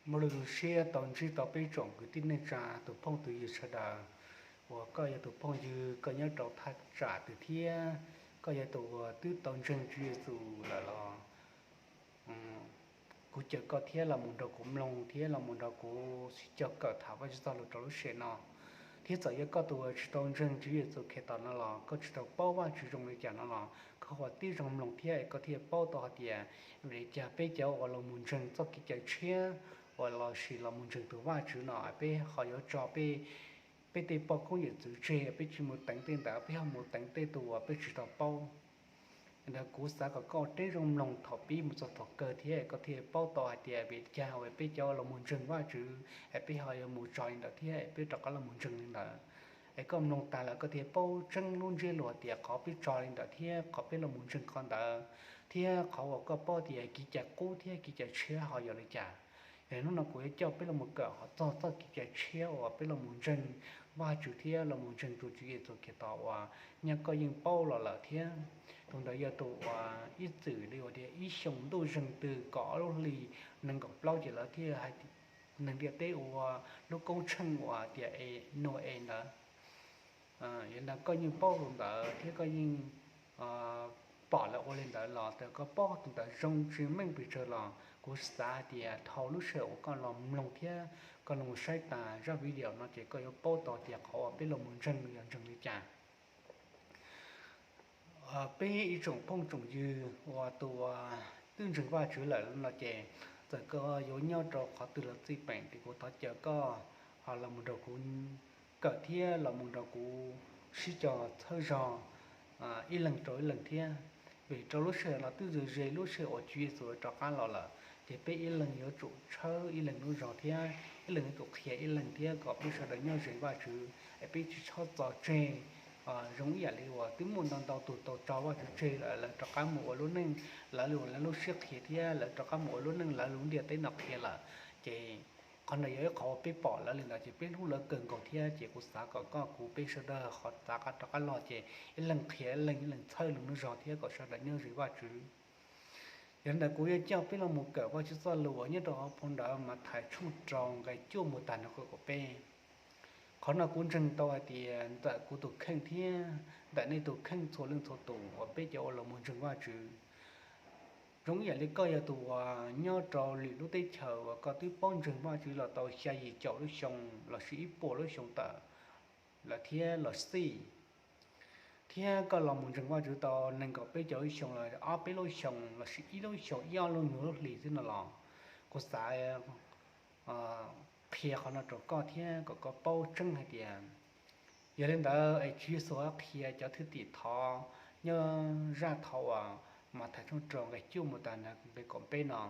Muaj lub zoo siab tau ntsib tau peb tsoom kwv tij neej tsa, tus phooj tus ywg sawv daws, uas koj yog tus phooj ywg koj nyob rau thaj tsam twg thiab, koj yog tus uas twb tau ntseeg Tswv Yexus lawm los kuv caw koj thiab los mus nrog kuv mloog thiab los mus nrog kuv sib cog kawm tham Vajtswv txoj lus rau lub sij hawm no. Thiab txawm yog koj tus uas tsis tau ntseeg Tswv Yexus Khetos no los koj tsis tau paub Vajtswv zoo li cas no los koj ho tib zoo mloog thiab es koj thiaj paub tau hais tias vim li cas peb cov uas los mus ntseeg txoj kev cai tshiab uas los sis los mus ntseeg tus Vajtswv no peb ho yuav tso peb, peb tej poj koob yawm txwv tseg, peb tsis mus teev tej ntawd, peb ho mus teev tej tus uas peb tsis tau paub. Ntawd kuv xav kom koj tib zoo mloog thaum pib mus txog thaum kawg thiab koj thiaj paub tau hais tias vim li cas uas peb cov los mus ntseeg Vajtswv es peb ho yuav mus tso li ntawd thiab peb rov qab los mus ntseeg li ntawd. Es koj mloog tas lawm koj thiaj paub tseeb lub ntsiab lus tias qhov peb tso li ntawd thiab qhov peb los mus ntseeg qhov ntawd, thiab qhov uas koj paub tias kev cai qub thiab kev cai tshiab ho yog li cas. Yog li hnub no kuv yuav coj peb los mus kawm hais txog txoj kev cai tshiab uas peb los mus ntseeg Vajtswv thiab los mus ntseeg tus Tswv Yexus Khetos uas nyaj koj yeej paub los lawm thiab. Tus ntawd yog tus uas ib txwm li uas tias ib xyoo ntuj zeeg twg kaum ob lub hlis nees nkaum plaub ces lawv thiaj hais neeg ntiaj teb ua lub koob tsheej uas tias Nau-es ntawd. Yog li ntawd koj yeej paub tus ntawd thiab koj yeej pom lawv ua li ntawd los txawm koj paub tus ntawd zoo tsis meej pes tsawg los kuv xav hais tias dhau lub sij hawm uas koj los mloog thiab koj los saib tas zaj video no ces koj yuav paub tau tias qhov uas peb los mus ntseeg yog ntseeg li cas. Peb ib tsoom phooj tsoom ywg uas tus uas twb ntseeg Vajtswv lawm no ces txawm koj yuav nyob rau qhov twg los txij peem ces kuv thov caw koj ho los mus nrog kuv kawm thiab los mus nrog kuv sib cog txhawb zog ib leeg rau ib leeg thiab. Vim rau lub sij hawm no twb ze ze lub sij hawm uas Tswv Yexus rov qab los lawm ces peb ib leeg yuav tsum tshawb ib leeg lub zog thiab ib leeg yuav tsum qhia ib leeg thiab kom peb sawv daws nyob ze Vajtswv es peb tsis txhob txo tseg. Zoo ib yam li uas twb muaj ntau ntau tus tau tso Vajtswv tseg lawm, lawv rov qab mus ua lub neej lawv li uas lawv lub siab qhia thiab lawv rov qab mus ua lub neej lawv lub ntiaj teb no qhia lawm. Ces qhov ntawd yog ib qhov uas peb pom lawv li ntawd ces peb hlub lawv kawg nkaus thiab ces kuv xav kom koj kuv peb sawv daws ho xav rov qab los ces ib leeg qhia ib leeg, ib leeg txhawb ib leeg lub zog thiab kom sawv daws nyob ze Vajtswv. Yog li ntawd kuv yuav coj peb los mus kawm Vajtswv txoj lus uas nyob rau hauv phau ntawv Mathais tshooj rau nqe cuaj mus tag nrho nqe kaum peb. Qhov no kuv ntseeg tau hais tias ntawm kuv tus kheej thiab ntawm nej tus kheej txhua leej txhua tus uas peb cov uas los mus ntseeg Vajtswv. Zoo ib yam li koj yog tus uas nyob rau lwm lub teb chaws uas koj twb paub ntseeg Vajtswv los tau xya yim caum lub xyoo lossis ib puas lub xyoo tawm lawm thiab los xij, thiab koj los mus ntseeg Vajtswv tau nees nkaum peb caug lub xyoo los ob peb lub xyoo lossis ib lub xyoo ib ob lub nyuag lub hlis xwb no los kuv xav qhia qhov no rau koj thiab kom koj paub tseeb hais tias, yog li ntawd es Tswv Yexus qhia cov thwj tim thov nyob zaj thov uas Mathais tshooj rau nqe cuaj mus tag nqe kaum peb no,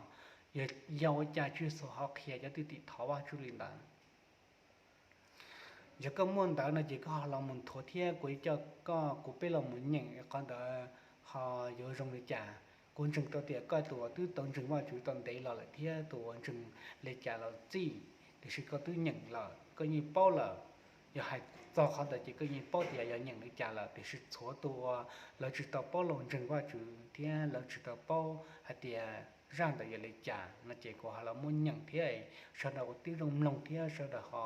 yog ua cas Tswv Yexus ho qhia cov thwj tim thov Vajtswv li ntawd? Yog koj muaj ntawv no ces koj ho los mus nthuav thiab kuv coj koj kuv peb los mus nyeem qhov ntawd ho yuav zoo li cas. Kuv ntseeg tau tias koj tus uas twb tau ntseeg Vajtswv tau ntev los lawm thiab tus uas ntseeg li cas los txij, tiam sis koj twb nyeem lawm koj yeej paub lawm. Yog hais txog qhov ntawd ces koj yeej paub tias yog nyeem li cas lawm, tiam sis txhua tus uas lawv tsis tau paub los ntseeg Vajtswv thiab lawv tsis tau paub hais tias zaj ntawd yog li cas no ces kuv ho los muab nyeem thiab sawv daws ua tib zoo mloog thiab sawv daws ho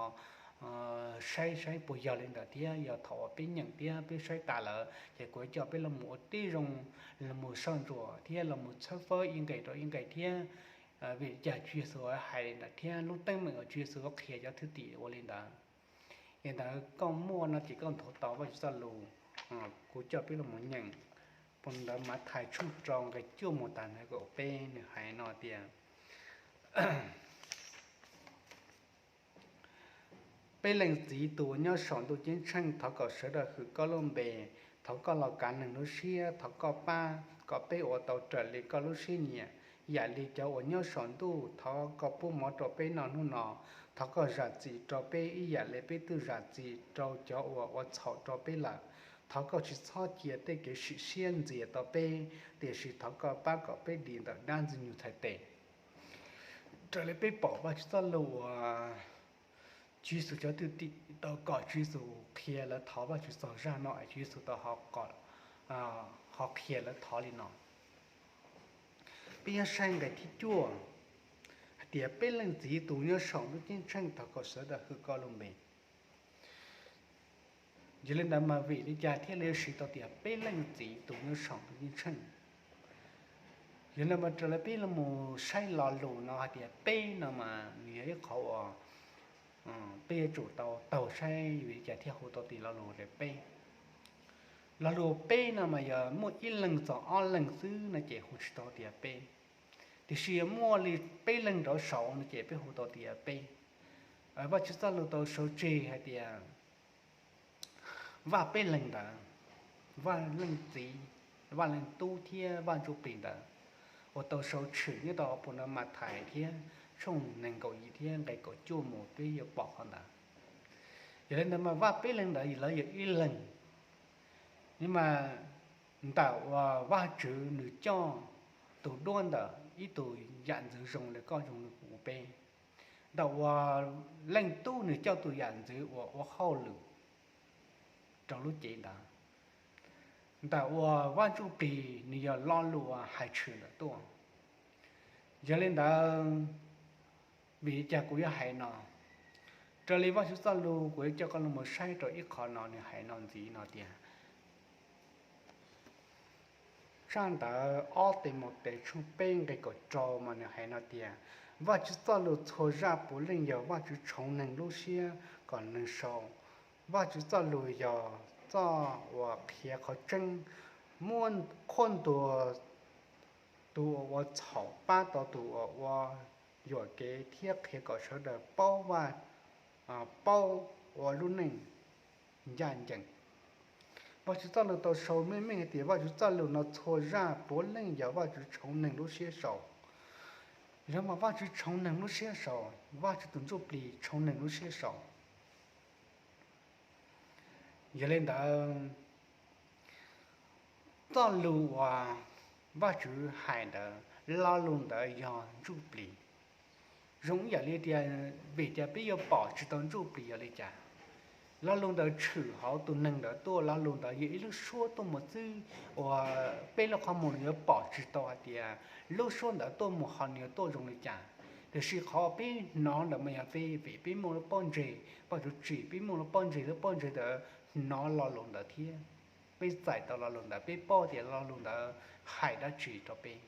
saib saib puas yog li ntawd thiab yog thaum uas peb nyeem thiab peb saib tas lawm ces kuv coj peb los mus ua tib zoo, los mus soj ntsuam thiab los mus txhawb fawb ib nqe rau ib nqe thiab vim li cas Tswv Yexus hais li ntawd thiab lub teeb meem uas Tswv Yexus qhia cov thwj tim ua li ntawd. Li ntawd koj muaj no ces koj nthuav tau Vajtswv txoj lus, kuv coj peb los mus nyeem. Puag ntawd Mathais tshooj rau nqe cuaj mus tag nqe kaum peb nws hais no tias, peb Leej Txiv tus uas nyob saum ntuj ceeb tsheej, thov kom sawv daws hwm koj lub npe. Thov koj los kav neeg lub siab, thov koj pab kom peb ua tau raws li koj lub siab nyiam, yam li cov uas nyob saum ntuj. Thov koj pub mov rau peb noj hnub no. Thov koj zam txim rau peb ib yam li peb twb zam txim rau cov uas ua txhaum rau peb lawm. Thov koj tsis txhob cia tej kev sim siab ntxias tau peb, tiam sis thov koj pab kom peb dim ntawm dab Ntxwg Nyoog txhais tes. Raws li peb pom Vajtswv txoj lus uas Tswv Yexus cov thwj tim tau kom Tswv Yexus qhia lawv thov Vajtswv txog zaj no es Tswv Yexus tau ho qhia lawv thov li no. Peb yuav saib nqe thib cuaj hais tias peb leej txiv tus nyob saum ntuj ceeb tsheej thov kom sawv daws hwm koj lub npe. Yog li ntawd mas vim li cas thiaj li siv tau tias peb leej txiv tus nyob saum ntuj ceeb tsheej? Yog li ntawd mas raws li peb los mus saib lo lus no hais tias peb no mas nws yog ib qhov uas peb yuav tsum tau taug saib vim li cas thiaj hu tau tias lo lus tias peb. Lo lus peb no mas yog muaj ib leeg txog ob leeg xwb no ces hu tsis tau tias peb. Tiam sis yog muaj li peb leeg rov saud no ces peb hu tau tias peb. Vajtswv txoj lus tau sau tseg hais tias Vaj peb leeg ntawd, Vaj leej txiv, Vaj leej tub thiab Vaj ntsuj plig ntawd, uas tau sau tshwm nyob rau puag nram Mathais thiab tshooj nees nkaum yim thiab nqe kaum cuaj mus peb yuav pom qhov ntawd. Yog li ntawd mas Vaj peb leeg ntawd lawv yog ib leeg. Nim mas ntawm uas Vajtswv nws coj tus duab ntawm ib tug yam ntxwv zoo li koj zoo li kuv peb, ntawm uas leej tub nws coj tus yam ntxwv uas ua hauj lwm rau lub cev ntawd, ntawm uas Vaj ntsuj plig nws yog lo lus uas hais tshwm ntawm tuaj. Yog li ntawd, vim li cas kuv yuav hais no? Raws li Vajtswv txoj lus kuv yuav coj koj los mus saib rau ib qho no nws hais no ntxiv no tias, tshaj ntawd ob Timautes tshooj peb nqe kaum rau mas nws hais no tias, Vajtswv txoj lus txhua zaj puav leej yog Vajtswv tshoov neeg lub siab kom neeg sau. Vajtswv txoj lus yog txoj uas qhia qhov tseeb, muab qhuab ntuas tus uas ua txhaum, pab tau tus uas ua yuam kev thiab qhia kom sawv daws paub, paub ua lub neej ncaj ncees. Vajtswv txoj lus tau sau meej meej hais tias Vajtswv txoj lus no txhua zaj puav leej yog Vajtswv tshoov neeg lub siab sau. Yog mas Vajtswv tshoov neeg lub siab sau, Vajtswv tus ntsuj plig tshoov neeg lub siab sau. Yog li ntawd, txoj lus uas Vajtswv hais ntawd, lo lus ntawd yog ntsuj plig. Zoo ib yam li tias, vim tias peb yuav pom tsis tau ntsuj plig yog li cas? Lo lus ntawd tshwm hauv tus neeg ntawd tuaj, lo lus ntawd yog ib lub suab tuaj mus xwb, uas peb lub qhov muag nws yuav pom tsis tau hais tias lub suab ntawd tuaj mus ho nws yuav tuaj zoo li cas. Tiam sis qhov peb hnov ntawd mas yog vim peb muaj lub pob ntseg Vajtswv tsim, peb muaj lub pob ntseg, lub pob ntseg ntawd hnov lo lus ntawd thiab peb txais tau lo lus ntawd, peb paub tias lo lus ntawd hais dab tsi rau peb.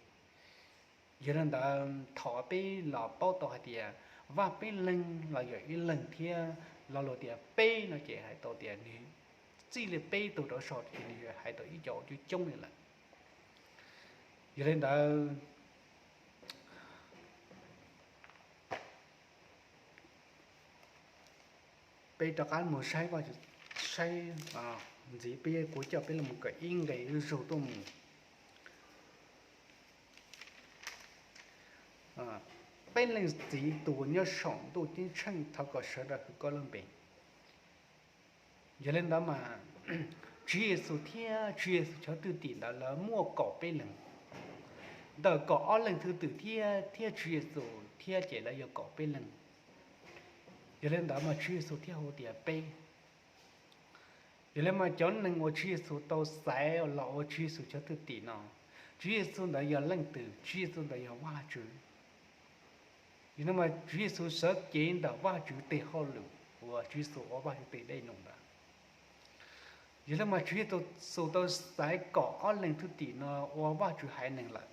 Yog li ntawd thaum peb los paub tau hais tias Vaj peb leeg los yog ib leeg thiab, lo lus tias peb no ces hais tau tias nws txij li peb tug rov sau ces nws hais tau ib co coob coob li lawm. Yog li ntawd, peb rov qab mus saib, saib ntxiv, peb kuv coj peb los kawm ib nqe zuj zus tuaj mus. Peb leej txiv tus uas nyob saum ntuj ceeb tsheej, thov kom sawv daws hwm koj lub npe. Yog li ntawd mas Tswv Yexus thiab Tswv Yexus cov thwj tim ntawd lawv muaj kaum peb leeg. Ntawm kaum ob leeg thwj tim thiab, thiab Tswv Yexus thiab ces lawv yog kaum peb leeg. Yog li ntawd mas Tswv Yexus thiaj hu tias peb. Yog li mas cov neeg uas Tswv Yexus tau xaiv los ua Tswv Yexus cov thwj tim no, Tswv Yexus ntawd yog leej twg? Tswv Yexus ntawd yog Vajtswv. Yog li mas Tswv Yexus sawv cev ntawm Vajtswv tes hauj lwm uas Tswv Yexus ua Vajtswv tes dej num ntawd. Yog li mas Tswv Yexus tau xaiv kaum ob leeg thwj tim no ua Vajtswv haiv neeg lawm.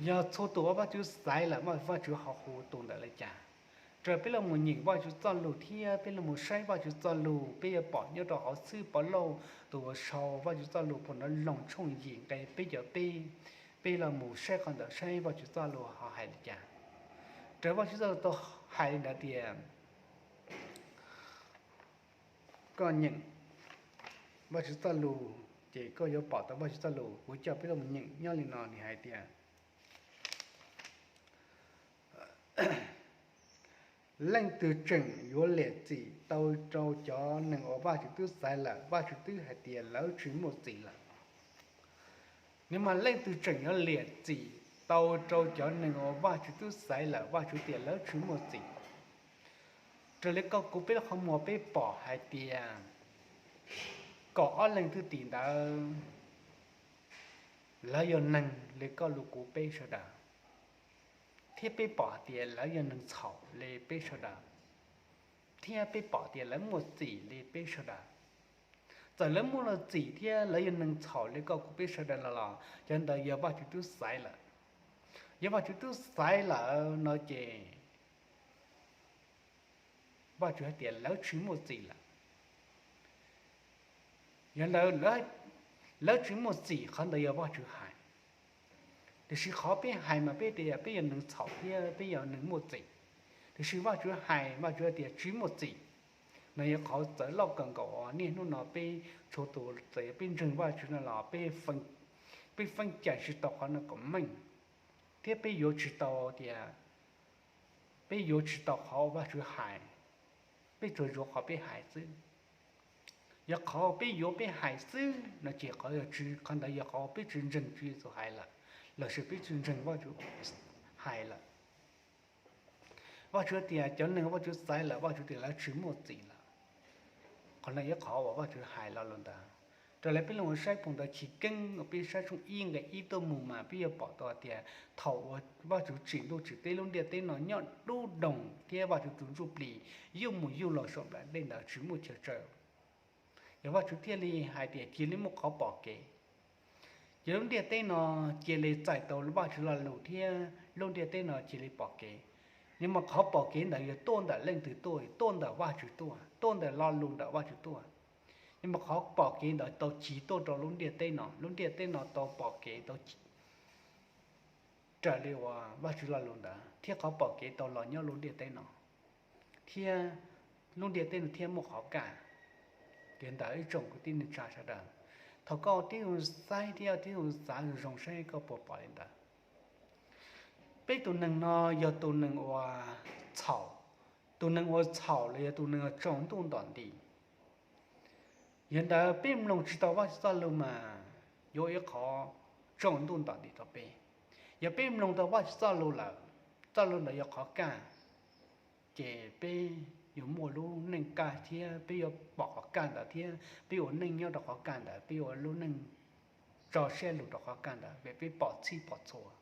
Yog txhua tus uas Vajtswv xaiv lawm mas Vajtswv ho hu tus ntawd li cas? Raws peb los mus nyeem Vajtswv txoj lus thiab peb los mus saib Vajtswv txoj lus, peb yuav pom nyob rau hauv xib Pov Lauj tus uas sau Vajtswv txoj lus puag nram Loos tshooj yim nqe peb caug peb, peb los mus saib qhov ntawd saib Vajtswv txoj lus ho hais li cas. Raws Vajtswv txoj lus tau hais li ntawd tias, koj nyeem Vajtswv txoj lus ces koj yuav pom tau Vajtswv txoj lus. Kuv coj peb los mus nyeem nyob li no, nws hais tias, leej twg tseem yuav liam txim tau rau cov neeg uas Vajtswv twb xaiv lawm? Vajtswv twb hais tias lawv tsis muaj txim lawm. Nws mas leej twg tseem yuav liam txim tau rau cov neeg uas Vajtswv twb xaiv lawm? Vajtswv tias lawv tsis muaj txim. Raws li koj kuv peb lub qhov muag peb pom hais tias kaum ob leeg thwj tim ntawd lawv yog neeg li koj li kuv peb sawv daws. thiab peb pom tias lawv yog neeg txhaum li peb sawv daws, thiab peb pom tias lawv muaj txim li peb sawv daws. Txawm lawv muaj los txim thiab lawv yog neeg txhaum li koj kuv peb sawv daws los los, cov ntawd yog Vajtswv twb xaiv lawm. Yog Vajtswv twb xaiv lawm no ces Vajtswv hais tias lawv tsis muaj txim lawm. Yog ntawd, lawv tsis muaj txim, qhov ntawd yog Vajtswv hais. Tiam sis qhov peb hais mas peb tias peb yog neeg txhaum thiab peb yog neeg muaj txim. Tiam sis Vajtswv hais, Vajtswv tias tsis muaj txim. No yog qhov txawv loj kawg nkaus uas niaj hnub no peb txhua tus txawm yog peb ntseeg Vajtswv no los peb feeb cai tsis tau qhov no kom meej, thiab peb yuav tsis tau tias, peb yuav tsis tau qhov Vajtswv hais, peb tsuas yuav qhov peb hais xwb. Yog qhov peb yuav peb hais xwb no ces qhov, qhov ntawd yog qhov peb tsis ntseeg Tswv Yexus hais lawm, lossis peb tsis ntseeg Vajtswv hais lawm. Vajtswv tias cov neeg Vajtswv xaiv lawm, Vajtswv tias lawv tsis muaj txim lawm. Qhov no yog qhov uas Vajtswv hais lo lus ntawd. Raws li peb los saib phau ntawv Chiv Keeb uas peb saib tshooj ib nqe ib tuaj mus mas peb yuav pom tau tias thaum uas Vajtswv tsim ntuj tsim teb, lub ntiaj teb no nyob dub doog thiab Vajtswv tus ntsuj plig yuj mus yuj los saum nplawm dej ntawd tsis muaj chaw tsaws. Yog Vajtswv thiaj li hais tias cia li muaj qhov pom kev. Ces lub ntiaj teb no cia li txais tau Vajtswv lo lus thiab lub ntiaj teb no cia li pom kev. Nws mas qhov pom kev ntawd yuav tuaj ntawm leej twg tuaj? Tuaj ntawm Vajtswv tuaj, tuaj ntawm lo lus ntawm Vajtswv tuaj. Nws mas qhov pom kev ntawd tau chiv tuaj rau lub ntiaj teb no, lub ntiaj teb no tau pom kev tau raws li uas Vajtswv lo lus ntawd, thiab qhov pom kev tau los nyob lub ntiaj teb no, thiab lub ntiaj teb no thiaj muaj qhov kaj. Ces ntawd ib tsoom kwv tij neej tsa sawv daws, thaum koj tib tug xaiv thiab tib tug xav zoo zoo saib koj puas pom li ntawd. Peb tus neeg no yog tus neeg uas txhaum, tus neeg uas txhaum los yog tus neeg uas tsaus ntuj ntom nti. Yog ntawd peb mloog tsis tau Vajtswv txoj lus mas yuav ib qhov tsaus ntuj ntom nti rau peb. Yog peb mloog tau Vajtswv txoj lus lawm, txoj lus ntawd yog qhov kaj, ces peb yuav muaj lub neej kaj thiab peb yuav pom qhov kaj ntawd thiab peb ua neej nyob rau qhov kaj ntawd, peb ua lub neej tso siab lug rau qhov kaj ntawd vim peb pom txhij pom txhua.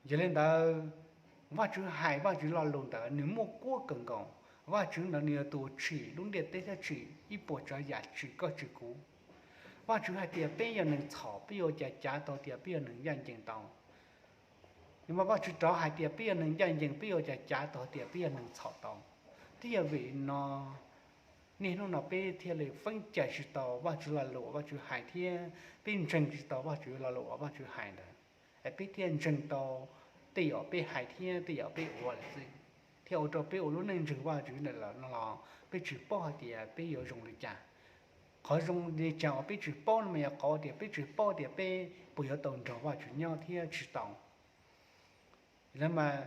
Yog li ntawd, Vajtswv hais Vajtswv lo lus ntawd nws muaj kuab kawg nkaus. Vajtswv ntawd nws yog tus tsim lub ntiaj teb thiab tsim ib puas tsav yam tsim koj tsim kuv. Vajtswv hais tias peb yog neeg txhaum, peb yuav ua cas cav tau tias peb yog neeg ncaj ncees tau? Nws mas Vajtswv rov hais tias peb yog neeg ncaj ncees, peb yuav ua cas cav tau tias peb yog neeg txhaum tau? Twb yog vim no niaj hnub no peb thiaj li feeb cai tsis tau Vajtswv lo lus uas Vajtswv hais thiab peb ntseeg tsis tau Vajtswv lo lus uas Vajtswv hais ntawd. Es peb thiaj ntseeg tau tej yam peb hais thiab tej yam peb ua lawm xwb, thiaj ua rau peb ua lub neej ntseeg Vajtswv ntawm lawm no los peb tsis paub hais tias peb yuav zoo li cas. Qhov zoo li cas uas peb tsis paub no mas yog qhov tias peb tsis paub tias peb puas yuav tau nrog Vajtswv nyob thiab tsis tau. Lawv mas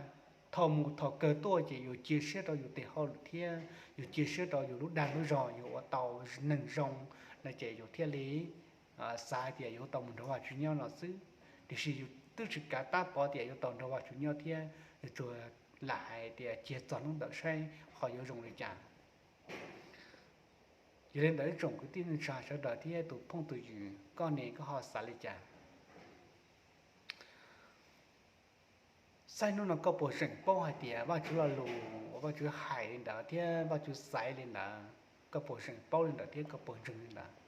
thaum mus thaum kawg tuaj ces yus cia siab rau yus tes hauj lwm thiab yus cia siab rau yus lub dag lub zog, yus ua tau neeg zoo no ces yus thiaj li xav tias yuav tau mus nrog Vajtswv nyob no xwb. Tiam sis yus twb tsis kav tab pov tias yuav tau nrog Vajtswv nyob thiab yus tsuas lam hais tias cia txog hnub ntawd saib qhov yuav zoo li cas. Yog li ntawd ib tsoom kwv tij neej tsa sawv daws thiab tus phooj tus ywg, koj ne koj ho xav li cas? Saib hnub no koj puas zeem paub hais tias Vajtswv lo lus uas Vajtswv hais li ntawd thiab Vajtswv xaiv li ntawd, koj puas zeem paub li ntawd thiab koj puas ntseeg li ntawd?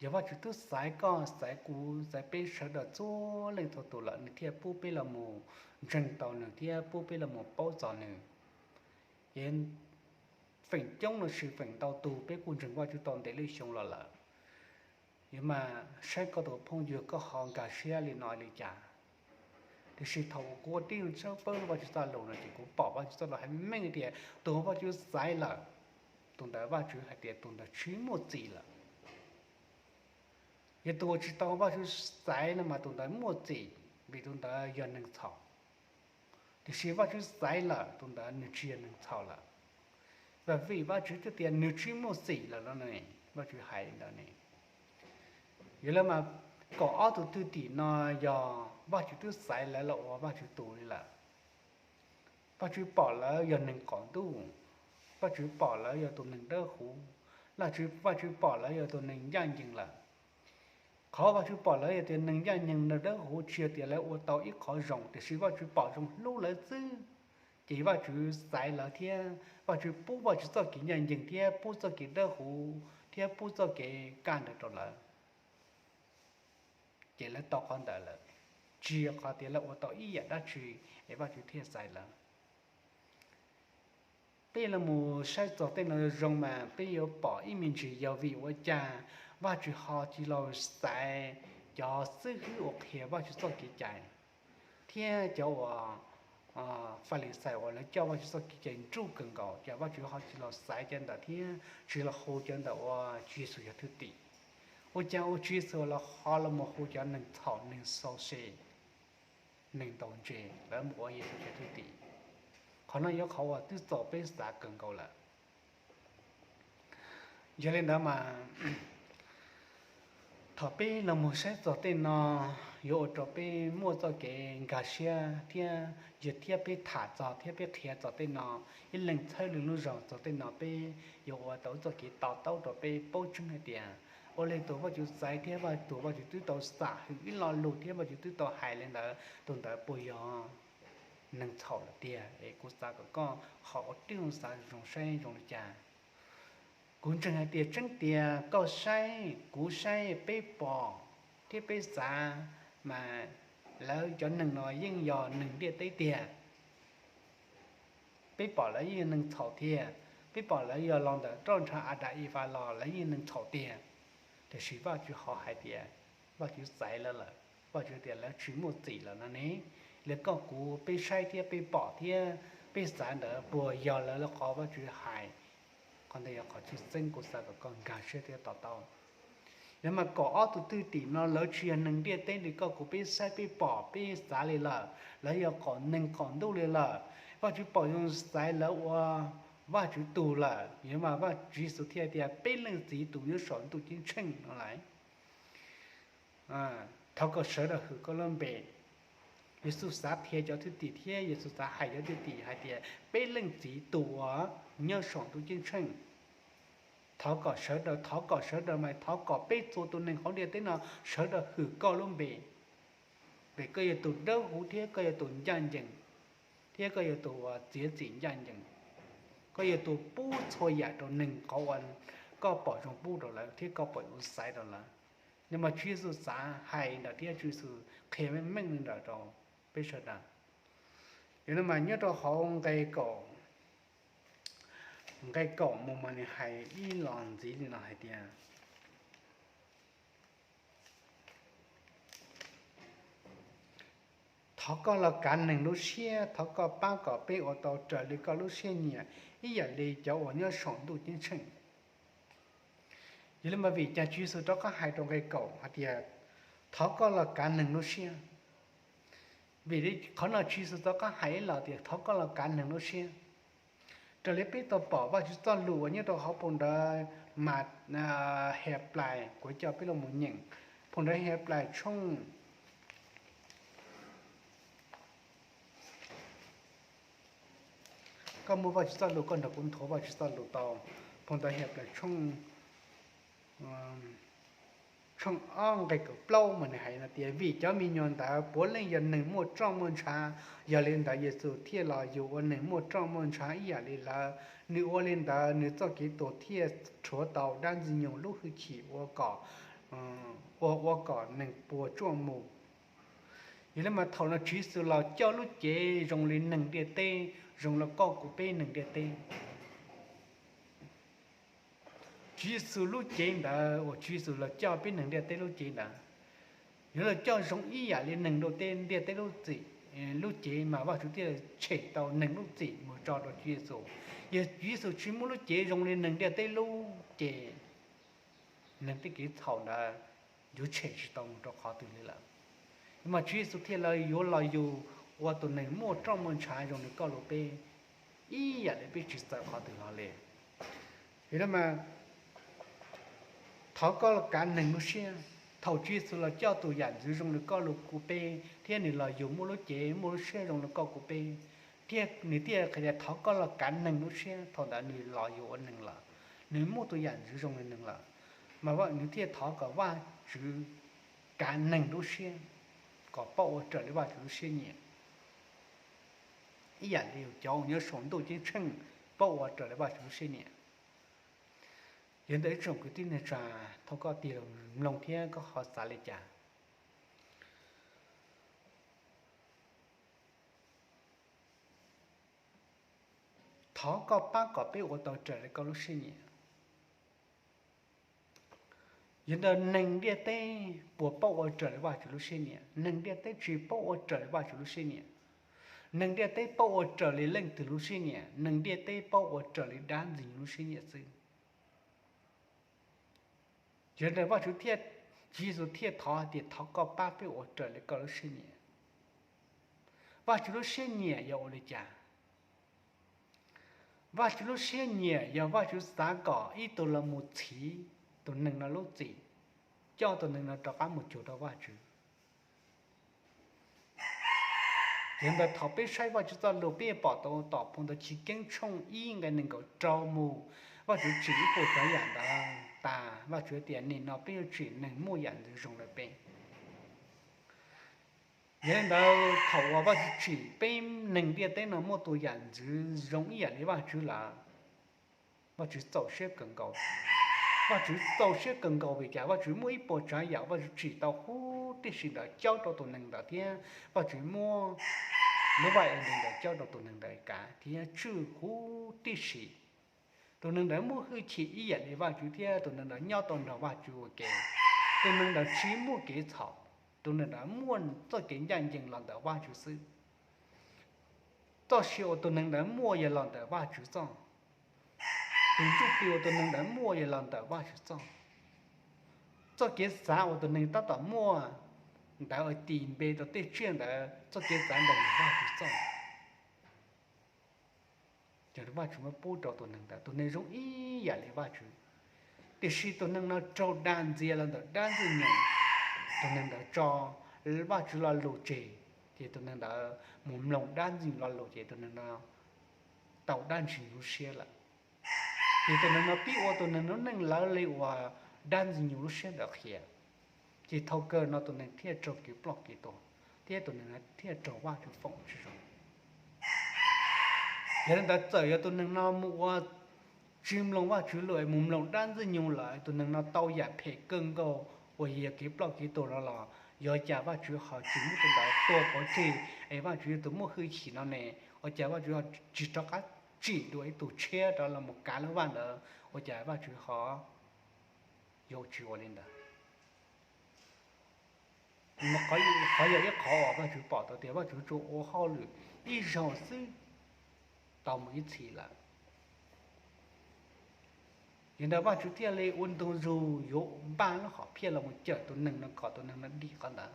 Yog Vajtswv twb xaiv koj, xaiv kuv, xaiv peb sawv daws txhua leej txhua tus lawm nws thiaj pub peb los mus ntseeg tau nws thiab pub peb los mus paub txog nws. Ces feem coob los sis feem ntau tus peb kuj ntseeg Vajtswv tau ntev lub xyoo los lawm. Yog mas saib koj tus phooj ywg koj ho nkag siab li no li cas. Tiam sis thaum uas kuv ua tib zoo tshawb fawb Vajtswv txoj lus no ces kuv pom Vajtswv txoj lus hais meej tias tus uas Vajtswv xaiv lawm, tus ntawd Vajtswv hais tias tus ntawd tsis muaj txim lawm. Yog tus uas tsis tau Vajtswv xaiv no mas tus ntawd muaj txim, vim tus ntawd yog neeg txhaum. Tiam sis Vajtswv xaiv lawm tus ntawd nws tsis yog neeg txhaum lawm. Vim Vajtswv twb tias nws tsis muaj txim lawm no ne, Vajtswv hais li ntawd ne. Yog li mas kaum ob tug thwj tim no yog Vajtswv twb xaiv lawv los ua Vajtswv tus li lawm. Vajtswv pom lawv yog neeg qaum ntuj, Vajtswv pom lawv yog tus neeg dawb huv, Vajtswv pom lawv yog tus neeg ncaj ncees lawm. Qhov Vajtswv pom lawv yog tias neeg ncaj ncees neeg dawb huv, tsis yog tias lawv ua tau ib qhov zoo, tiam sis Vajtswv pom zoo hlub lawv xwb. Ces Vajtswv xaiv lawv thiab Vajtswv pub Vajtswv txoj kev ncaj ncees thiab pub txoj kev dawb huv thiab pub txoj kev kaj ntawd rau lawv. Ces lawv tau qhov ntawd lawm, tsis yog qhov tias lawv ua tau ib yam dab tsi es Vajtswv thiaj xaiv lawv. Peb los mus saib txog tej no zoo mas peb yuav pom ib me ntsis yog vim ua cas Vajtswv ho tsis los xaiv cov xib hwb uas qhia Vajtswv txoj kev cai thiab cov uas Falixais uas lawv coj Vajtswv txoj kev cai nruj kawg nkaus, ces Vajtswv ho tsis los xaiv cov ntawd thiab tsis los hu cov ntawd ua Tswv Yexus cov thwj tim. Ua cas ua Tswv Yexus los ho los mus hu cov neeg txhaum, neeg xau se, neeg ntaus ntses, lawv mus ua Yexus cov thwj tim? Qhov no yog qhov uas twb txaus peb xav kawg nkaus lawm. Yog li ntawd mas thaum peb los mus saib txog tej no, yuav ua rau peb muaj txoj kev nkag siab thiab yog thiab peb tham txog thiab peb qhia txog tej no, ib leeg txhawb leej lub zog txog tej no, peb yuav ua tau txoj kev to taub rau peb paub tseeb hais tias ua li tus Vajtswv xaiv thiab Vaj, tus Vajtswv twb tau xam hwm ib lo lus thiab Vajtswv twb tau hais li ntawd, tus ntawd puas yog neeg txhaum lawm tiag? Es kuv xav kom koj ho ua tib zoo xav zoo saib zoo li cas. Kuv ntseeg hais tias tseeb tias koj saib, kuv saib, peb pom thiab peb xav mas lawv cov neeg no yeej yog neeg ntiaj teb tiag. Peb pom lawv yeej yog neeg txhaum tiag, peb pom lawv yog los ntawm roj ntsha Adas Evas los lawv yeej yog neeg txhaum tiag. Tiam sis Vajtswv ho hais tias Vajtswv xaiv lawv lawm, Vajtswv tias lawv tsis muaj txim lawm no ne. Li koj kuv peb saib thiab peb pom thiab peb xav ntawd puas yog lawv li qhov Vajtswv hais? Qhov ntawd yog qhov tshwj xeeb kuv xav kom koj nkag siab thiab to taub. Yog mas kaum ob tus thwj tim no lawv tsis yog neeg ntiaj teb li koj kuv peb saib peb pom peb xav li lawm, lawv yog qaum neeg qaum ntuj li lawm. Vajtswv pom zoo xaiv lawv ua Vajtswv tug lawm, yog mas Vaj Tswv Yexus thiaj tias peb leej txiv tus nyob saum ntuj ceeb tsheej no lawm. Thov kom sawv daws hwm koj lub npe. Yexus xav qhia cov thwj tim thiab Yexus xav hais cov thwj tim hais tias peb leej txiv tus uas nyob saum ntuj ceeb tsheej, thov kom sawv daws, thov kom sawv daws mas thov kom peb txhua tus neeg hauv ntiaj teb no sawv daws hwm koj lub npe. Vim koj yog tus dawb huv thiab koj yog tus ncaj ncees, thiab koj yog tus uas txiav txim ncaj ncees. Koj yog tus pub txhua yam rau neeg qhov uas koj pom zoo pub rau lawv thiab koj pom zoo xaiv rau lawv. Yog mas Tswv Yexus xav hais ntawd thiab Tswv Yexus qhia meej meej li ntawd rau peb sawv daws. Yog no mas nyob rau hauv nqe kaum, nqe kaum mus mas nws hais ib los ntxiv li no hais tias, thov koj los kav neeg lub siab, thov koj pab kom peb ua tau raws li koj lub siab nyiam ib yam li cov uas nyob saum ntuj ceeb tsheej. Yog li mas vim cas Tswv Yexus rov qab hais rau nqe kaum hais tias, thov koj los kav neeg lub siab? Vim li qhov no Tswv Yexus rov qab hais ib los tias thov koj los kav neeg lub siab. Raws li peb tau pom Vajtswv txoj lus uas nyob rau hauv phau ntawv Mas, Hes Plais, kuv coj peb los mus nyeem phau ntawv Hes Plais tshooj, koj muaj Vajtswv txoj lus koj nrog kuv nthuav Vajtswv txoj lus tau. Phau ntawv Hes Plais tshooj, tshooj ob nqe kaum plaub mas nws hais no tias, vim cov me nyuam ntawd puav leej yog neeg muaj roj muaj ntshav, yog li ntawd Yexus thiaj los yug ua neeg muaj roj muaj ntshav ib yam li lawv. Nws ua li ntawd nws txoj kev tuag thiaj rhuav tau dab Ntxwg Nyoog lub hwj chim ua kom, ua, ua kom neeg puas tsuaj mus. Yog li mas thaum no Tswv Yexus los coj lub cev zoo li neeg ntiaj teb, zoo li koj kuv peb neeg ntiaj teb. Tswv Yexus lub cev ntawd uas Tswv Yexus los coj peb neeg ntiaj teb lub cev ntawd, yuav los coj zoo ib yam li neeg ntiaj teb lub txim, lub cev mas Vajtswv thiaj tshem tau neeg lub txim mus tso rau Tswv Yexus. Yog Tswv Yexus tsis muaj lub cev zoo li neeg ntiaj teb lub ces neeg tej kev txhaum ntawd yuav tshem tsis tau mus rau qhov twg li lawm. Mas Tswv Yexus thiaj li yuav los yug ua tus neeg muaj roj muaj ntshav zoo li koj li peb, ib yam li peb tsis txawv qhov twg los li. Yog li mas thov koj los kav neeg lub siab. Thaum Tswv Yexus los coj tus yam ntxwv zoo li koj li kuv peb thiab nws los yug muaj lub cev muaj lub siab zoo li koj kuv peb, thiab nws thiaj qhia tias thov koj los kav neeg lub siab. Thaum ntawd nws los yug ua neeg lawm, nws muaj tus yam ntxwv zoo li neeg lawm, mas nws thiaj thov kom Vajtswv kav neeg lub siab kom paub ua raws li Vajtswv lub siab nyiam, ib yam li cov uas nyob saum ntuj ceeb tsheej paub ua raws li Vajtswv lub siab nyiam. Yog li ntawd ib tsoom kwv tij neej tsa, thov koj tig los mloog thiab koj ho xav li cas. Thov koj pab kom peb ua tau raws li koj lub siab nyiam. Yog ntawd neeg ntiaj teb puas paub ua raws li Vajtswv lub siab nyiam? Neeg ntiaj teb tsis paub ua raws li Vajtswv lub siab nyiam. Neeg ntiaj teb paub ua raws li leej twg lub siab nyiam? Neeg ntiaj teb paub ua raws li dab Ntxwg Nyoog lub siab nyiam xwb. Yog li ntawd Vajtswv thiaj, Tswv Yexus thiaj thov hais tias thov koj pab peb ua raws li koj lub siab nyiam. Vajtswv lub siab nyiam yog ua li cas? Vajtswv lub siab nyiam yog Vajtswv xav kom ib tug los mus txhiv tus neeg no lub txim, coj tus neeg no rov qab mus cuag rau Vajtswv. Yog ntawd thaum peb saib Vajtswv txoj lus peb yuav pom tau tom phau ntawv Chiv Keeb tshooj ib nqe nees nkaum rau mus, Vajtswv tsim ib puas tsav yam ntawd tas, Vajtswv tias nim no peb yuav tsim neeg muaj yam ntxwv zoo li peb. Yog li ntawd thaum uas Vajtswv tsim peb neeg ntiaj teb no muaj tus yam ntxwv zoo ib yam li Vajtswv lawm, Vajtswv txaus siab kawg nkaus. Vajtswv txaus siab kawg nkaus vim cas? Vajtswv muaj ib puas tsav yam Vajtswv tsim tau huv tib si ntawd cob rau tus neeg ntawd thiab Vajtswv muab lub vaj Edees ntawd cob rau tus neeg ntawd kav thiab tswj huv tib si. Tus neeg ntawd muaj hwj chim ib yam li Vajtswv thiab tus neeg ntawd nyob tau nrog Vajtswv ua ke. Tus neeg ntawd tsis muaj kev txhaum, tus neeg ntawd muaj txoj kev ncaj ncees los ntawm Vajtswv xwb. Txoj sia uas tus neeg ntawd muaj yog los ntawm Vajtswv txoj. Tus ntsuj plig uas tus neeg ntawd muaj yog los ntawm Vajtswv txoj. Txoj kev xav uas tus neeg tab tom muaj ntawd uas tis npe rau tej tsiaj ntawd, txoj kev xav ntawd yog Vajtswv txoj. Ces Vajtswv muab pub rau tus neeg ntawd, tus neeg zoo ib yam li Vajtswv. Tiam sis tus neeg no raug dag ntxias los ntawm dab Ntxwg Nyoog, tus neeg ntawd tso Vajtswv lo lus tseg, ces tus neeg ntawd mus mloog dab Ntxwg Nyoog lo lus ces tus neeg no tau dab Ntxwg Nyoog lub siab lawm. Ces tus neeg no pib ua tus neeg lub neej lawv li uas dab Ntxwg Nyoog lub siab ntawd qhia. Ces thaum kawg no tus neeg thiaj raug kev ploj kev tuag, thiab tus neeg no thiaj raug Vajtswv foom tsis zoo. Yog li ntawd txawm yog tus neeg no mus ua tsis mloog Vajtswv lawm, mus mloog dab Ntxwg Nyoog lawm, tus neeg no tau yam phem kawg nkaus uas yog kev ploj kev tuag no los, yog cas Vajtswv ho tsis muab tus ntawd tua pov tseg, es Vajtswv yog tus muaj hwj chim no ne, ua cas Vajtswv ho tsis rov qab tsim dua ib tug tshiab rov los mus kav lub vaj ntawd, ua cas Vajtswv ho yuav tsis ua li ntawd? Qhov, qhov yog ib qhov uas Vajtswv pom tau tias Vajtswv tsuas ua hauj lwm ib zaug xwb tau mus ib txhis lawm. Yog li ntawd Vajtswv thiaj li ua ntu zus yuav npaj lub hom phiaj los mus cawm tus neeg no kom tus neeg no dim qhov ntawd.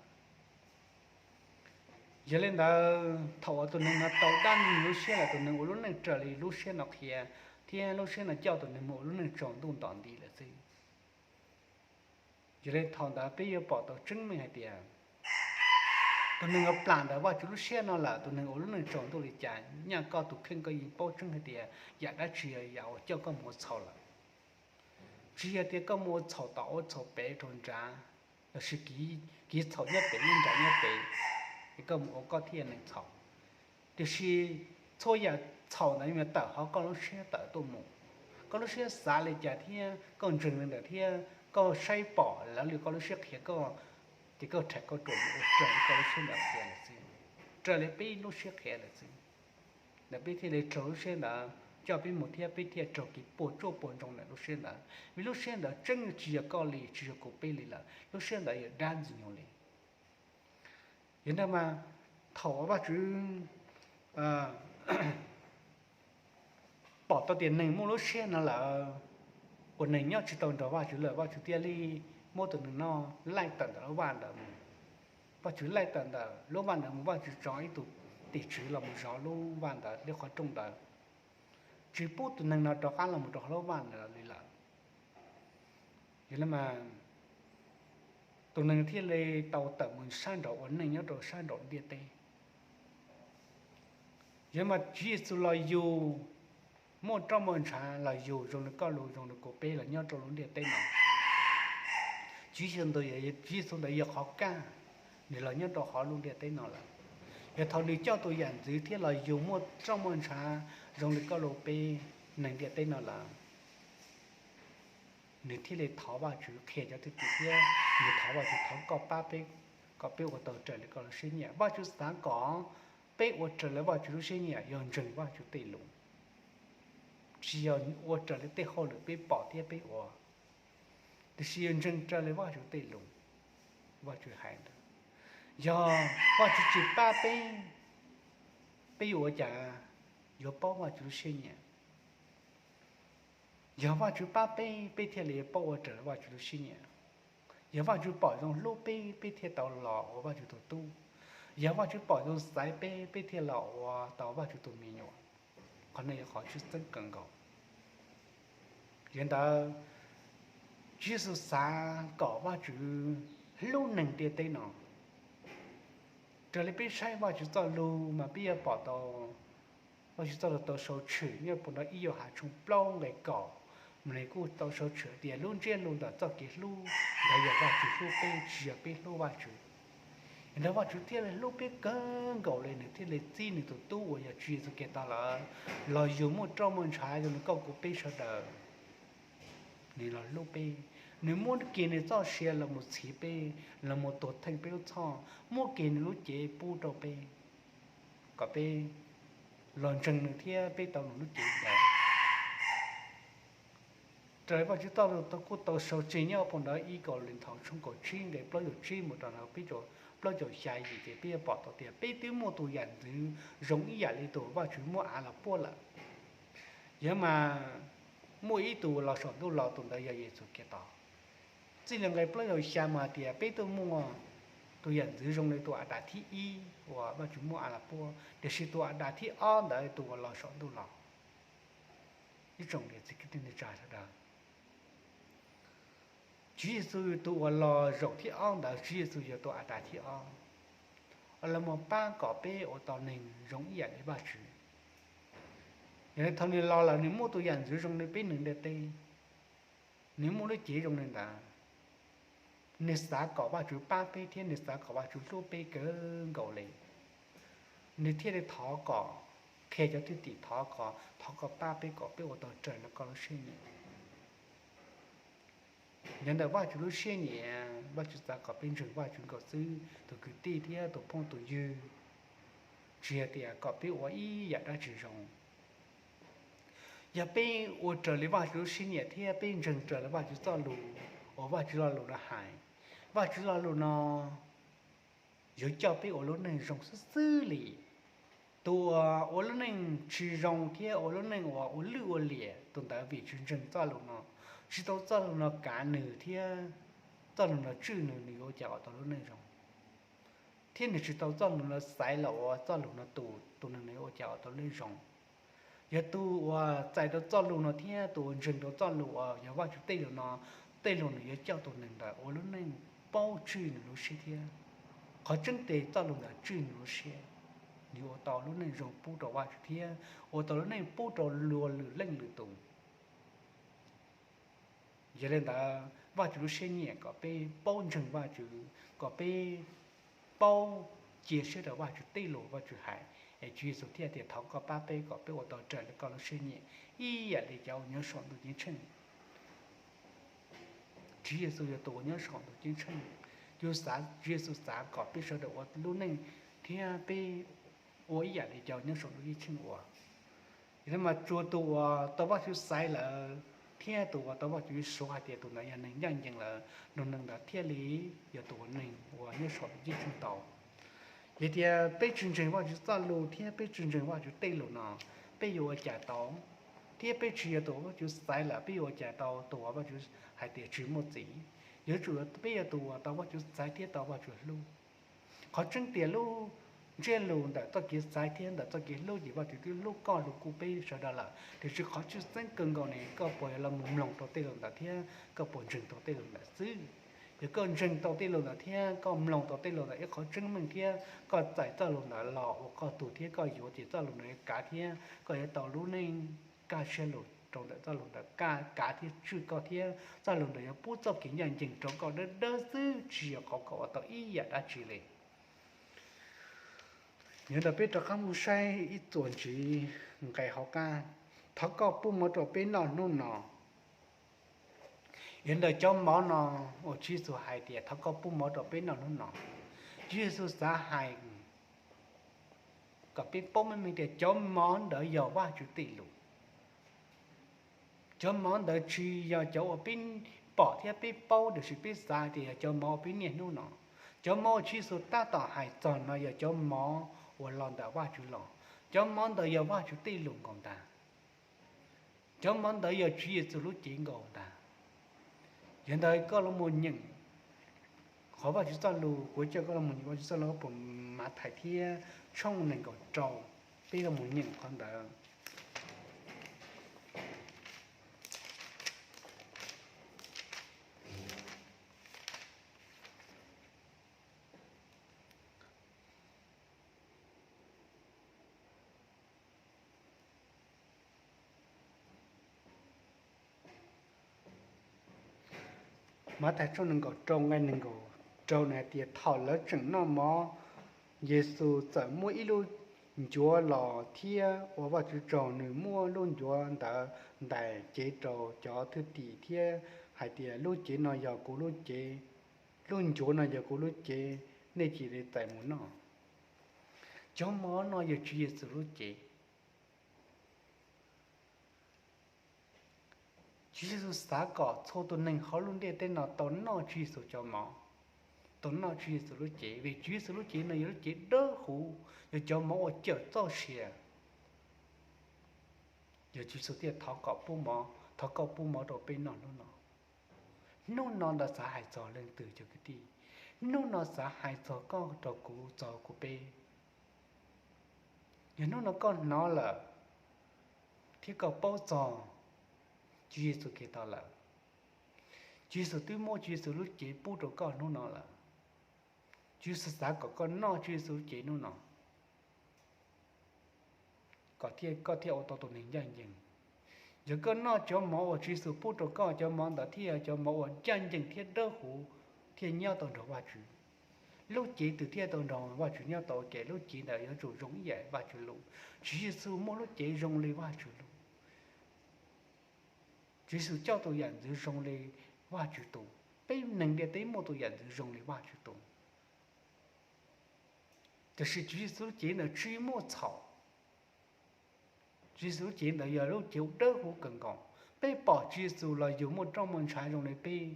Yog li ntawd thaum uas tus neeg no tau dab Ntxwg Nyoog lub siab lawm, tus neeg ua lub neej raws li lub siab no qhia, thiab lub siab no coj tus neeg mus ua lub neej tsaus ntuj ntom nti lawm xwb. Yog li thaum ntawd peb yuav pom tau tseeb meej hais tias tus neeg uas plam ntawm Vajtswv lub siab no lawm, tus neeg ua lub neej tsaus ntuj li cas, nyaj koj tus kheej koj yeej paub tseeb hais tias yam dab tsi yog yam uas coj koj mus ua txhaum lawm. Tsis yog tias koj mus ua txhaum tom ua txhaum pem rau nrad, lossis kev txhaum nyob pem nyob nrad nyob pem, es koj mus ua koj thiaj yog neeg txhaum. Tiam sis txhua yam txhaum ntawd yuav tawm hauv koj lub siab tawm tuaj mus. Koj lub siab xav li cas thiab koj ntseeg li ntawd thiab koj saib pom lawv li koj lub siab qhia koj, ces koj rhais koj ruam mus ua raws li koj lub siab ntawd qhia lawm xwb, raws li peb lub siab qhia lawm xwb. Ntawd peb thiaj li raug lub siab ntawd coj peb mus thiab peb thiaj raug kev puas tsuaj puas ntsoog ntawm lub siab ntawd, vim lub siab ntawd tseeb tsis yog koj li, tsis yog kuv peb li lawm, lub siab ntawd yog dab Ntxwg Nyoog li. Yog ntawd mas thaum uas Vajtswv pom tau tias neeg muaj lub siab no lawm, uas neeg nyob tsis tau nrog Vajtswv lawm, Vajtswv thiaj li muab tus neeg no laij tawm ntawm lub vaj ntawd mus. Vajtswv laij tawm ntawm lub vaj ntawd mus, Vajtswv tso ib tug tim tswv los mus zov lub vaj ntawd, lub qhov rooj ntawd, tsis pub tus neeg no rov qab los mus rau lub vaj ntawd li lawm. Yog li mas tus neeg thiaj li tau tawm mus sab nraud ua neej nyob rau sab nraum ntiaj teb. Yog li mas Tswv Yexus los yug, muaj roj muaj ntshav los yug zoo li koj zoo li kuv peb los nyob rau lub ntiaj teb no. Tswv Yexus ntawd yog qhov kaj, nws los nyob rau hauv lub ntiaj teb no lawm. Yog thaum nws coj tus yam ntxwv thiab los yug muaj roj muaj ntshav zoo li koj lus peb neeg ntiaj teb no lawm, nws thiaj li thov Vajtswv qhia cov thwj tim thiab nws thov Vajtswv thov koj pab peb, kom peb ua tau raws li koj lub siab nyiam. Vajtswv xav kom peb ua raws li Vajtswv lub siab nyiam yog ntseeg Vajtswv tej lus, tsis yog ua raws li tej hauj lwm peb pom thiab peb ua, tiam sis yog ntseeg raws li Vajtswv tej lus. Vajtswv hais ntawd, yog Vajtswv tsis pab peb, peb yuav ua cas yuav paub Vajtswv lub siab nyiam? Yog Vajtswv pab peb, peb thiaj li paub ua raws li Vajtswv lub siab nyiam. Yog Vajtswv pom zoo hlub peb, peb thiaj tau los ua Vajtswv tus tub. Yog Vajtswv pom zoo xaiv peb, peb thiaj los ua tau Vajtswv tus me nyuam. Qhov no yog qhov tseem ceeb kawg nkaus. Yog li ntawd, Tswv Yexus xav kom Vajtswv hlub neeg ntiaj teb no. Raws li peb saib Vajtswv txoj lus mas peb yuav pom tau Vajtswv txoj lus tau sau tshwm nyob puag nram ib Yauhas tshooj plaub nqe kaum, mas nws kuj tau sau tshwm tias lub ntsiab lus ntawm txoj kev hlub ntawd yog Vajtswv hlub peb, tsis yog peb hlub Vajtswv. Yog li ntawd Vajtswv thiaj li hlub peb kawg nkaus li, nws thiaj li txib nws tus tub uas yog Tswv Yexus Khetos lawm los yug muaj roj muaj ntshav zoo li koj kuv peb sawv daws. Nws los hlub peb, nws muab kiag nws txoj sia los mus txhiv peb, los mus tuag theej peb lub txhoj, muab kiag nws lub cev pub rau peb, kom peb los ntseeg nws thiab peb tau nws lub cev ntawd. Raws li Vajtswv txoj lus kuj tau sau tseg nyob puag nram ib Kauleethaus tshooj kaum tsib nqe plaub caug tsib mus rau peb, plaub caug xya yim ces peb yuav pom tau tias peb twb muaj tus yam ntxwv zoo ib yam li tus Vajtswv muab av los puab lawm. Yog mas muaj ib tug los saum ntuj los, tus ntawd yog Yexus Khetos. Txij li nqe plaub caug xya mas hais tias peb twb muaj tus yam ntxwv zoo li tus Adas thib ib uas Vajtswv muab av los puab, tiam sis tus Adas thib ob ntawd tus uas los saum ntuj los. Ib tsoom niam txiv kwv tij neej tsa sawv daws, Tswv Yexus tus uas los zaum thib ob ntawd, Tswv Yexus yog tus Adas thib ob, los mus pab kom peb ua tau neeg zoo ib yam li Vajtswv. Yog li thaum nws los lawm nws muaj tus yam ntxwv zoo li peb neeg ntiaj teb, nws muaj lub cev zoo li ntawd, nws xav kom Vajtswv pab peb thiab nws xav kom Vajtswv hlub peb kawg nkaus li. Nws thiaj li thov kom, qhia cov thwj tim thov kom, thov kom pab peb kom peb ua tau raws li koj lub siab nyiam. Nyob ntawm Vajtswv lub siab nyiam, Vajtswv xav kom peb ntseeg Vajtswv nkaus xwb, tus kwv tij thiab tus phooj tus ywg, tsis yog tias kom peb ua ib yam dab tsi zoo. Yog peb ua raws li Vajtswv lub siab nyiam thiab peb ntseeg raws li Vajtswv txoj lus uas Vajtswv lo lus no hais, Vajtswv lo lus no yuav coj peb ua lub neej zoo xwb xwb li. Tus uas ua lub neej tsis zoo thiab ua lub neej uas ua lwj ua liam, tus ntawd vim tsis ntseeg txoj lus no, tsis tau txoj lus no kav nws thiab txoj lus no tswj nws, nws yuav ua cas ua tau lub neej zoo? Thiab nws tsis tau txoj lus no xaiv los ua txoj lus no tus, tus neeg no yuav ua cas ua tau lub neej zoo? Yog tus uas txais tau txoj lus no thiab tus uas ntseeg tau txoj lus uas yog Vajtswv tej lus no, tej lus nws yuav coj tus neeg ntawd ua lub neej paub tswj nws lub siab thiab. Qhov tseeb tiag txoj lus ntawd tswj nws lub siab, nws ua tau lub neej zoo pub rau Vajtswv thiab ua tau lub neej pub rau luag lwm leej lwm tus. Yog li ntawd, Vajtswv lub siab nyiam kom peb paub ntseeg Vajtswv, kom peb paub cia siab rau Vajtswv tej lus Vajtswv hais, es Tswv Yexus thiaj tias thov koj pab peb kom peb ua tau raws li koj lub siab nyiam, ib yam li cov uas nyob saum ntuj ceeb tsheej. Tswv Yexus yog tus uas nyob saum ntuj ceeb tsheej, yus xav, Tswv Yexus xav kom peb sawv daws ua lub neej thiab peb ua ib yam li cov nyob saum ntuj ceeb tsheej ua. Yog li mas tsuas tus uas tau Vajtswv xaiv lawm thiab tus uas tau Vajtswv suav hais tias tus ntawd yog neeg ncaj ncees lawm, nws neeg ntawd thiaj li yog tus uas neeg uas nyob saum ntuj ceeb tsheej tau. Yog tias peb tsis ntseeg Vajtswv txoj lus thiab peb tsis ntseeg Vajtswv tej lus no, peb yuav ua cas tau? Thiab peb tsis yog tus uas Vajtswv xaiv lawm, peb yuav ua cas tau tus uas Vajtswv hais tias tsis muaj txiv? Yuav tsum peb yog tus uas tau Vajtswv xaiv thiab tau Vajtswv hlub. Qhov tseeb tias lub ntsiab lus ntawm txoj kev xaiv thiab ntawm txoj kev hlub ces Vajtswv twb hlub koj hlub kuv peb sawv daws lawm, tiam sis qhov tseem ceeb kawg nkaus ne, koj puas yuav los mus mloog tau tej lus ntawd thiab koj puas ntseeg tau tej lus ntawd xwb. Yog koj ntseeg tau tej lus ntawd thiab koj mloog tau tej lus ntawd ib qhov tseeb meej thiab koj txais txoj lus ntawd los ua koj tug thiab koj yuav ces txoj lus ntawd yuav kav thiab koj yuav tau lub neej kaj siab lug rau ntawm txoj lus ntawd, kav thiab tswj koj thiab txoj lus ntawd yuav pub txoj kev ncaj ncees rau koj dawb dawb xwb, tsis yog qhov kom ua tau ib yam dab tsi li. Yog ntawd peb rov qab mus saib ib txuas ntxiv nqe hauv qab, thov koj pub mov rau peb noj hnub no. Yog ntawm cov mov no uas Tswv Yexus hais tias thov koj pub mov rau peb noj hnub no, Tswv Yexus xav hais kom peb paub meej meej tias cov mov ntawd yog Vajtswv tej lus. Cov mov ntawd tsis yog cov uas peb pom thiab peb paub, tiam sis peb xav tias yog cov mov uas peb niaj hnub no. Cov mov uas Tswv Yexus tab tom hais txog no yog cov mov uas los ntawm Vajtswv los. Cov mov ntawd yog Vajtswv tej lus nkaus ntag. Cov mov ntawd yog Tswv Yexus lub cev nkaus ntag. Yog ntawd koj los mus nyeem qhov Vajtswv txoj lus, kuv coj koj los mus nyeem Vajtswv txoj lus puas Mathais thiab tshooj nees nkaum rau, peb los mus nyeem qhov ntawd. Mathais tshooj nees nkaum rau nqe nees nkaum rau nws hais tias thaum lawv tseem noj mov, Yexus txawm muab ib lub ncuav los thiab ua Vajtswv tsaug, nws muab lub ncuav ntawd ntais cev rau cov thwj tim thiab hais tias, lub cev no yog kuv lub cev, lub ncuav no yog kuv lub cev, nej cia li txais mus noj. Cov mov no yog Tswv Yexus lub cev. Tswv Yexus xav kom txhua tus neeg hauv lub ntiaj teb no tau noj Tswv Yexus cov mov, tau noj Tswv Yexus lub cev, vim Tswv Yexus lub cev no yog lub cev dawb huv, yog cov mov uas cawm txoj sia. Yog Tswv Yexus thiaj thov kom pub mov, thov koj pub mov rau peb noj hnub no. Hnub no ntawd xav hais txog leej twg cov kwv tij? Hnub no xav hais txog koj rau kuv, txog kuv peb. Yog hnub no koj hnov lawm thiab koj paub txog Tswv Yexus Khetos lawm, Tswv Yexus twb muab Tswv Yexus lub cev pub rau koj hnub no lawm. Tswv Yexus xav kom koj noj Tswv Yexus lub cev hnub no, kom thiaj, koj thiaj ua tau tus neeg ncaj ncees. Yog koj noj cov mov uas Tswv Yexus pub rau koj, cov mov ntawd thiaj yog cov mov uas ncaj ncees thiab dawb huv, thiaj nyob tau nrog Vajtswv. Lub cev twg thiaj tau nrog Vajtswv nyob tau? Ces lub cev ntawd yuav tsum zoo ib yam Vajtswv lus. Tswv Yexus muaj lub cev zoo li Vajtswv lus. Tswv Yexus coj tus yam ntxwv zoo li Vajtswv tus. Peb neeg ntiaj teb muaj tus yam ntxwv zoo li Vajtswv tus. Tiam sis Tswv Yexus lub cev ntawd tsis muaj txhaum. Tswv Yexus lub cev ntawd yog lub cev dawb huv kawg nkaus. Peb pom Tswv Yexus los yus muaj roj muaj ntshav zoo li peb,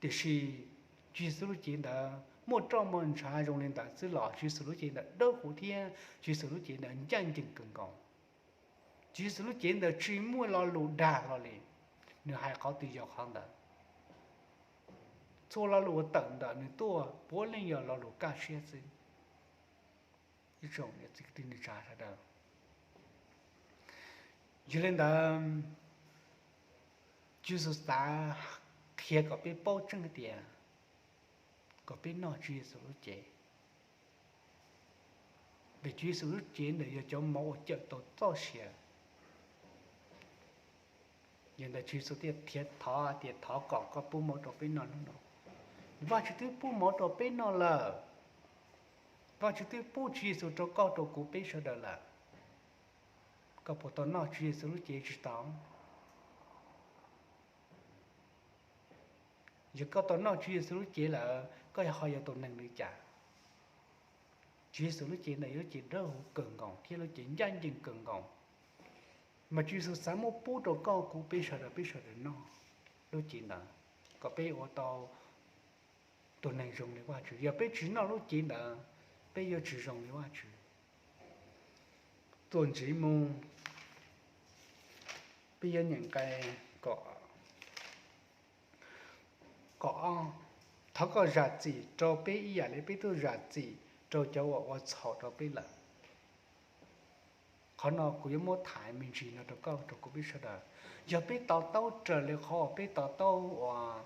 tiam sis Tswv Yexus lub cev ntawd muaj roj muaj ntshav zoo li ntawd xwb los Tswv Yexus lub cev ntawd dawb huv thiab Tswv Yexus lub cev ntawd ncaj ncees kawg nkaus. Tswv Yexus lub cev ntawd tsis muaj lo lus dag hlo li, nws hais qhov twg yog qhov ntawd. Txhua lo lus uas tawm ntawm nws tuaj puav leej yog lo lus kaj siab xwb. Ib tsoom niam txiv kwv tij neej tsa sawv daws, yog li ntawd, Tswv Yexus xav qhia kom peb paub tseeb tias kom peb noj Tswv Yexus lub cev, vim Tswv Yexus lub cev ntawd yog cov mov uas cawm tau txoj sia. Yog ntawd Tswv Yexus thiaj thov tias thov kom koj pub mov rau peb noj hnub no. Vajtswv twb pub mov rau peb noj lawm. Vajtswv twb pub Tswv Yexus rau koj rau kuv peb sawv daws lawm. Koj puas tau noj Tswv Yexus lub cev? Tsis tau. Yog koj tau noj Tswv Yexus lub cev lawm, koj ho yog tus neeg li cas? Tswv Yexus lub cev ntawd yog lub cev dawb huv kawg nkaus thiab lub cev ncaj ncees kawg nkaus, mas Tswv Yexus xav muab pub rau koj kuv peb sawv daws, peb sawv daws noj lub cev ntawd kom peb ua tau tus neeg zoo li Vajtswv. Yog peb tsis noj lub cev ntawd, peb yuav tsis zoo li Vajtswv. Txuas ntxiv mus, peb yuav nyeem nqe kom, thov koj zam txim rau peb ib yam li peb twb zam txim rau cov uas ua txhaum rau peb lawm. Qhov no kuv yuav muab tham me ntsis no rau koj rau kuv peb sawv daws. Yog peb to taub raws li qhov uas peb to taub uas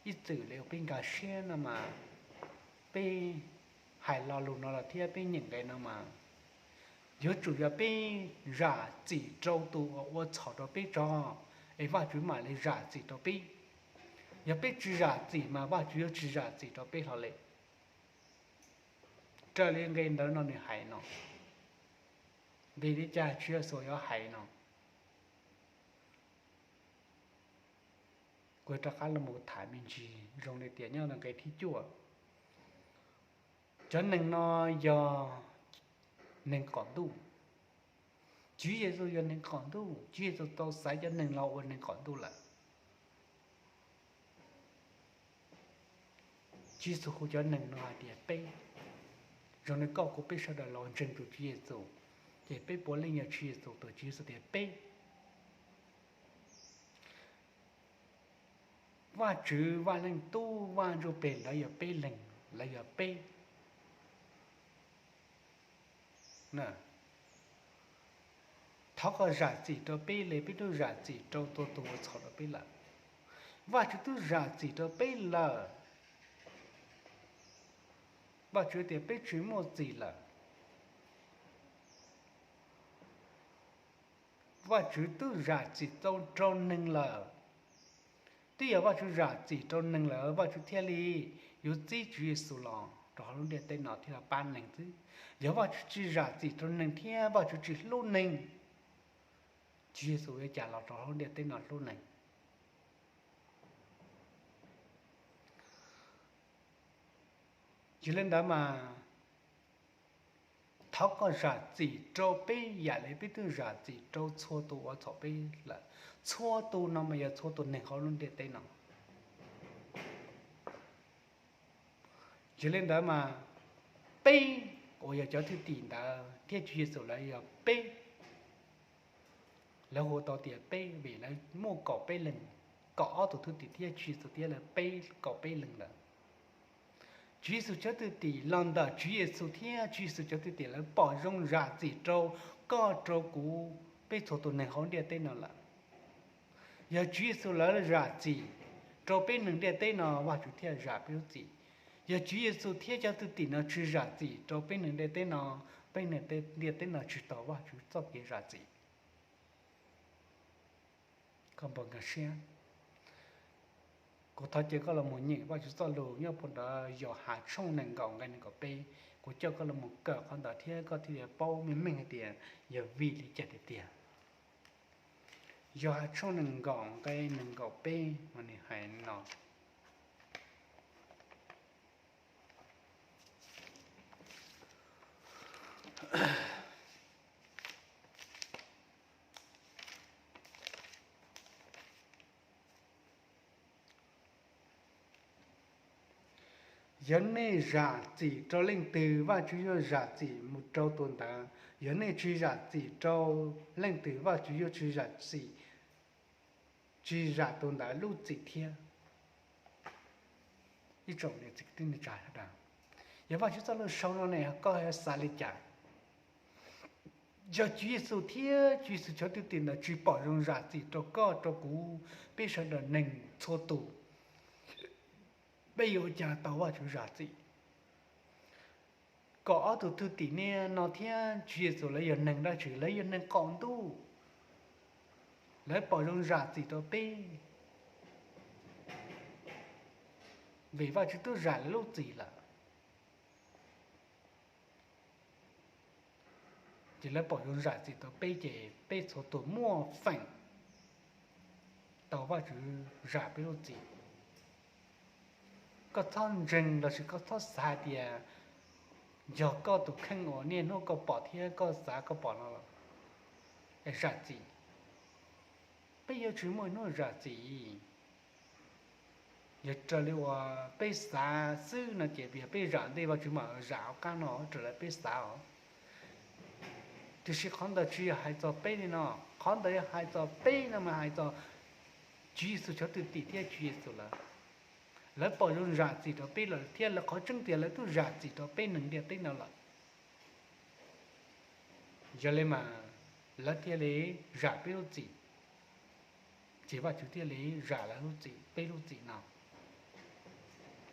ib txwm li uas peb nkag siab no mas, peb hais lo lus no los thiab peb nyeem nqe no mas, Yuav tsum yog peb zam txim rau tus uas ua txhaum rau peb tso, es Vajtswv mam li zam txim rau peb. Yog peb tsis zam txim mas Vajtswv yuav tsis zam txim rau peb hlo li. Raws li nqe ntawd no nws hais no, vim li cas Tswv Yexus yuav hais no? Kuv rov qab los tham me ntsis zoo li tias nyob nqe thib cuaj, cov neeg no yog neeg qaum ntuj. Tswv Yexus yog neeg qaum ntuj, Tswv Yexus tau xaiv cov neeg los ua neeg qaum ntuj lawm. Tswv Yexus hu cov neeg no hais tias peb, zoo li koj kuv peb sawv daws los ntseeg tus Tswv Yexus, ces peb puav leej yog Tswv Yexus tus, Tswv Yexus tias peb. Vajtswv, Vaj Leej Tub, Vaj Ntsuj Plig lawv yog peb leeg, lawv yog peb. Thov koj zam txim rau peb li peb twb zam txim rau tus uas txhaum rau peb lawm. Vajtswv twb zam txim rau peb lawm. Vajtswv tias peb tsis muaj txim lawm. Vajtswv twb zam txim tau rau neeg lawm. Twb yog Vajtswv zam txim rau neeg lawm Vajtswv thiaj li yuav txib Tswv Yexus los rau hauv lub ntiaj teb no thiab los pab neeg xwb. Yog Vajtswv tsis zam txim rau neeg thiab Vajtswv tsis hlub neeg, Tswv Yexus yuav cas los rau hauv lub ntiaj teb no hlub neeg? Yog li ntawd mas thov koj zam txim rau peb yam li peb twb zam txim rau txhua tus uas txhaum peb lawm. Txhua tus no mas yog txhua tus neeg hauv lub ntiaj teb no. Yog li ntawd mas peb uas yog cov thwj tim ntawd thiab Tswv Yexus lawv yog peb. Lawv hu tau tias peb vim lawv muaj kaum peb leeg, kaum ob tug thwj tim thiab Tswv Yexus thiab lawv peb, kaum peb leeg lawm. Tswv Yexus cov thwj tim los ntawm Tswv Yexus thiab Tswv Yexus cov thwj tim lawv pom zoo zam txim rau koj rau kuv, peb txhua tus neeg hauv ntiaj teb no lawm. Yog Tswv Yexus lawv zam txim rau peb neeg ntiaj teb no Vajtswv thiaj zam peb lub txim. Yog Tswv Yexus thiab cov thwj tim no tsis zam txim rau peb neeg ntiaj teb no, peb neeg ntiaj teb no tsis tau Vajtswv txoj kev zam txim. Koj npau nkag siab. Kuv thov caw koj los mus nyeem Vajtswv txoj lus nyob puag ntawd Yauhas tshooj nees nkaum nqe nees nkaum peb. Kuv coj koj los mus kawm qhov ntawd thiab koj thiaj li paub meej meej hais tias yog vim li cas tiag tiag. Yauhas tshooj nees nkaum nqe nees nkaum peb mas nws hais no: Yog nej zam txim rau leej twg, Vajtswv yuav zam txim mus rau tus ntawd. Yog nej tsis zam txim rau leej twg, Vajtswv yuav tsis zam txim, tsis zam tus ntawd lub txim thiab. Yog Vajtswv txoj lus sau no ne, koj yuav xav li cas? Yog Tswv Yexus thiab Tswv Yexus cov thwj tim ntawd tsis pom zoo zam txim rau koj rau kuv, peb sawv daws neeg txhua tus, peb yuav ua cas tau Vajtswv zam txim? Kaum ob tug thwj tim niaj no thiab Tswv Yexus lawv yog neeg dab tsi? Lawv yog neeg qaum ntuj. Lawv pom zoo zam txim rau peb, vim Vajtswv twb zam lawv lub txim lawm. Ces lawv pom zoo zam txim rau peb ces peb txhua tus muaj feem tau Vajtswv zam peb lub txim. Koj txhob ntseeg lossis koj txhob xav hais tias yog koj tus kheej uas niaj hnub koj pom thiab koj xav koj pom no los es zam txim. Peb yuav tsis muaj hnub zam txim. Yog raws li uas peb xav xwb no ces yog peb zam ntej Vajtswv mam zam hauv qab no raws li peb xav os. Tiam sis qhov ntawd tsis yog hais txog peb li no, qhov ntawd yog hais txog peb no mas hais txog Tswv Yexus cov thwj tim thiab Tswv Yexus lawv. Lawv pom zoo zam txim rau peb lawm thiab lawv qhov tseeb tias lawv twb zam txim rau peb neeg ntiaj teb no lawm. Yog li mas lawv thiaj li zam peb lub txim, ces Vajtswv thiaj li zam lawv lub txim, peb lub txim no.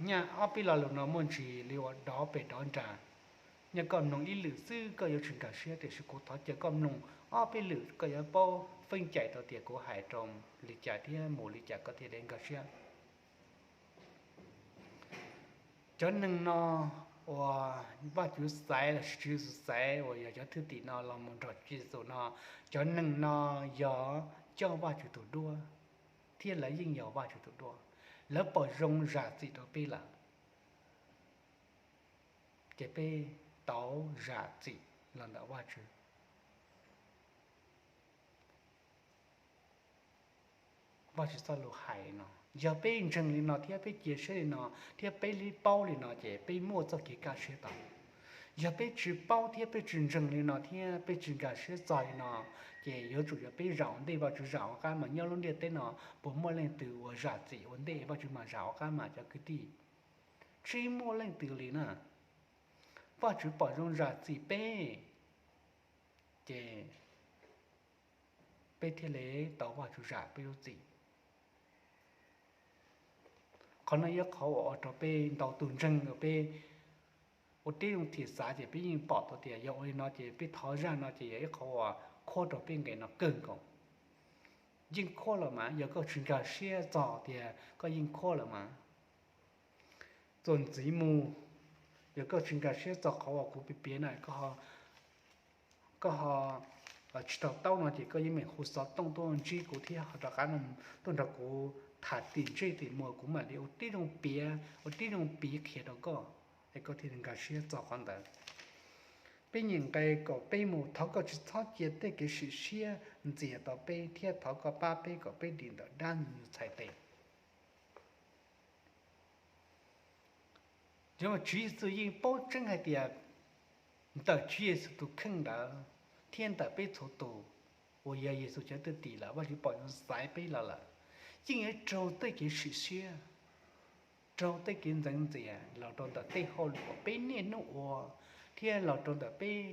Nyaj ob peb lo lus no muaj ntsis li uas dov pem dov nras, Yog koj mloog ib lwm xwb koj yuav tsis nkag siab, tiam sis kuv thov caw koj mloog ob peb lwm koj yuav paub feeb cai tau tias kuv hais rau li cas thiab mus li cas koj thiaj li nkag siab. Cov neeg no uas Vajtswv xaiv los sis Tswv Yexus xaiv uas yog cov thwj tim no los mus nrog Tswv Yexus no, cov neeg no yog coj Vajtswv tus duab, thiab lawv yeej yog Vajtswv tus duab. Lawv pom zoo zam txim rau peb lawm, ces peb tau zam txim los ntawm Vajtswv. Vajtswv txoj lus hais no, yog peb ntseeg li no thiab peb cia siab li no thiab peb li paub li no ces peb muaj txoj kev kaj siab tau. Yog peb tsis paub thiab peb tsis ntseeg li no thiab peb tsis nkag siab txog li no, ces yuav tsum yog peb zam ua ntej Vajtswv zam ua qab mas nyob lub ntiaj teb no puas muaj leej twg uas zam txim ua ntej Vajtswv mas zam ua qab mas cov kwv tij? Tsis muaj leej twg li na. Vajtswv pom zoo zam txim peb, ces peb thiaj li tau Vajtswv zam peb lub txim. Qhov no yog qhov uas ua rau peb ntau tus ntseeg uas peb ua tib zoo thim xav ces peb yeej pom tau tias yog ua li no ces peb thov zaj no ces yog ib qhov uas khuab rau peb nqe no kawg nkaus. Yeej khuab los mas, yog koj tsis nkag siab txog tias koj yeej khuab lawm mas. Txuas ntxiv mus, yog koj tsis nkag siab txog qhov uas kuv piav piav na, koj ho tsis to taub no ces koj yeej meem hu xov tooj tuaj ntsib kuv thiab ho rov qab tuaj nrog kuv tham tim ntsej tim muag, kuv mam li ua tib zoo piav ua tib zoo piav qhia rau koj, es koj thiaj li nkag siab txog qhov ntawd. Peb nyeem nqe kaum peb mus, thov koj tsis txhob cia tej kev sim siab ntxias tau peb, thiab thov koj pab peb kom peb dim ntawm dab Ntxwg Nyoog txhais tes. Yog mas Tswv Yexus yeej paub tseeb hais tias ntawm Tswv Yexus tus kheej ntawd thiab ntawm peb txhua tus uas yog Yexus cov thwj tim lawm, Vajtswv pom zoo xaiv peb los lawm, yeej yuav raug tej kev sim siab, raug tej kev ntxeev ntxias los rau ntawm tej hauj lwm uas peb niaj hnub ua thiab los rau ntawm peb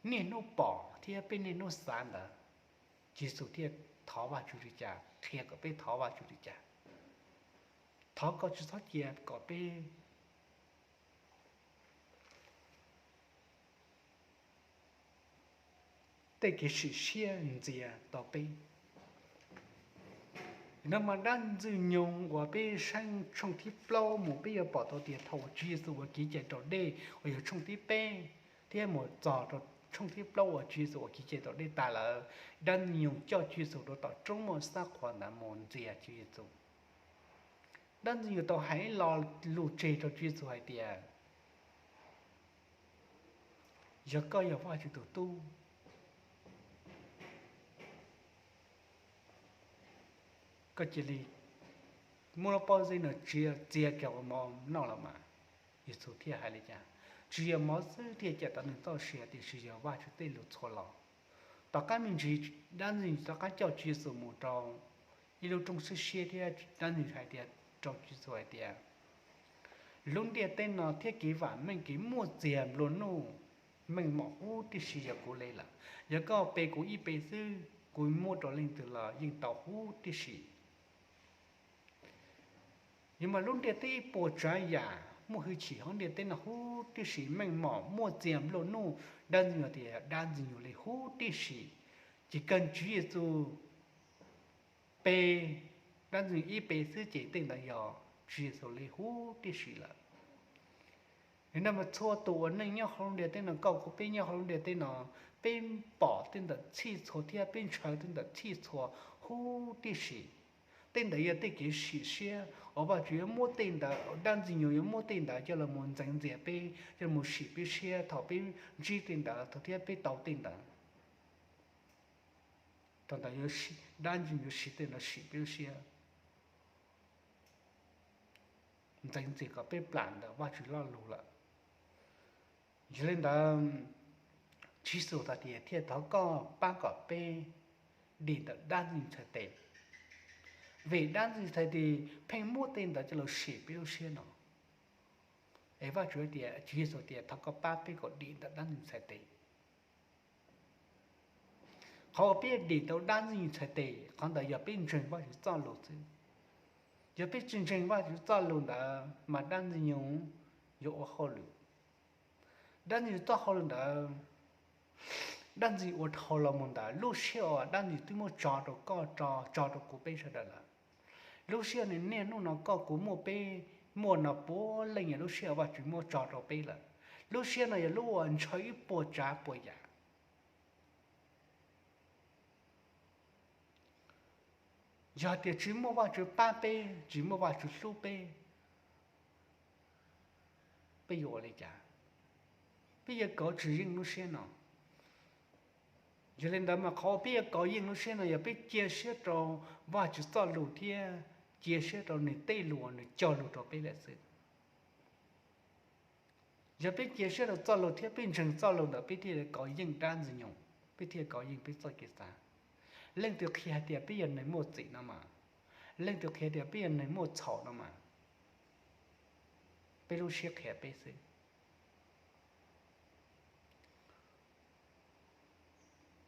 niaj hnub pom thiab peb niaj hnub xav ntawd. Tswv Yexus thiaj thov Vajtswv li cas, qhia kom peb thov Vajtswv li cas? Thov koj tsis txhob cia kom peb tej kev sim siab ntxias tau peb. No mas dab Ntxwg Nyoog uas peb saib tshooj thib plaub mus peb yuav pom tau tias thaum uas Tswv Yexus ua kev cai raus dej uas yog tshooj thib peb thiab mus txog rau tshooj thib plaub uas Tswv Yexus ua kev cai raus dej tas lawm, dab Ntxwg Nyoog coj Tswv Yexus rau tom roob muaj xab qhuas ntawd mus ntxias Tswv Yexus. Dab Ntxwg Nyoog tau hais ib lo lus tseg rau Tswv Yexus hais tias, yog koj yog Vajtswv tus tub, koj cia li muab lub pob zeb no txiav kiag ua mov noj los mas. Yexus thiaj hais li cas? Tsis yog mov xwb thiaj cawm tau neeg txoj sia, tiam sis yog Vajtswv tej lus txhua lo. Tom qab me ntsis dab Ntxwg Nyoog rov qab coj Tswv Yexus mus rau ib lub roob siab siab thiab dab Ntxwg Nyoog hais tias, rau Tswv Yexus hais tias, lub ntiaj teb no thiab kev vam meej kev muaj txiag nplua nuj meej mom huv tib si yog kuv li lawm. Yog koj pe kuv ib pe xwb, kuv muab rau leej twg los yeej tau huv tib si. Yog mas lub ntiaj teb ib puas tsav yam muaj hwj chim hauv ntiaj teb no huv tib si, meej mom muaj txiag nplua nuj, dab Ntxwg Nyoog tias dab Ntxwg Nyoog li huv tib si. Ces kawg Tswv Yexus pe dab Ntxwg Nyoog ib pe xwb ces tej ntawd yog Tswv Yexus li huv tib si lawm. Yog no mas txhua tus ua neej nyob hauv lub ntiaj teb no, koj kuv peb nyob hauv lub ntiaj teb no, peb pom tej ntawm txhij txhua thiab peb ntshaw tej ntawm txhij txhua huv tib si. Tej ntawd yog tej kev sim siab uas Vajtswv yuav muab tej ntawd, dab Ntxwg Nyoog yuav muab tej ntawd coj los mus ntxeev ntxias peb, coj los mus sim peb siab thaum peb ntsib tej ntawd, thaum thiab peb tau tej ntawd. Thaum ntawd dab Ntxwg Nyoog yuav siv tej ntawd sim peb lub siab, ntxeev ntxias kom peb plam ntawm Vajtswv lo lus lawm. Yog li ntawd, Tswv Yexus hais tias thiaj thov koj pab kom peb dim ntawm dab Ntxwg Nyoog txhais tes, vim dab Ntxwg Nyoog txhais tes pheej muab tej ntawd coj los sim peb lub siab no. Es Vajtswv tias, Tswv Yexus tias thov koj pab peb kom dim ntawm dab Ntxwg Nyoog txhais tes. Qhov uas peb dim tau dab Ntxwg Nyoog txhais tes, qhov ntawd yog peb ntseeg Vajtswv txoj lus xwb. Yog peb tsis ntseeg Vajtswv txoj lus ntawd mas dab Ntxwg Nyoog yuav ua hauj lwm. Dab ntxwg txoj hauj lwm ntawd, dab ntxwg uas dhau los mus ntawd, lub sij hawm dab ntxwg twb muab tso rau koj, tso rau kuv peb sawv daws lawm. Lub sij hawm niaj hnub no koj kuv muaj peb, muaj no puav leej yog lub sij hawm Vajtswv muab tso rau peb lawm. Lub sij hawm no yog lub uas ntshaw ib puas tsav puas yam. Yog tias tsis muaj Vajtswv pab peb, tsis muaj Vajtswv hlub peb, peb yuav ua li cas? Peb yuav kov tsis yeej lub siab no. Yog li ntawd mas qhov uas peb yuav kov yeej lub siab no yog peb cia siab rau Vajtswv txoj lus thiab cia siab rau nws tej lus uas nws cog lus rau peb lawm xwb. Yog peb cia siab rau txoj lus thiab peb ntseeg txoj lus ntawd, peb thiaj li kov yeej dab ntxwg nyoog, peb thiaj kov yeej peb txoj kev xav. Leej twg qhia hais tias peb yog neeg muaj txim no mas, leej twg qhia tias peb yog neeg muaj txhaum no mas, peb lub siab qhia peb xwb.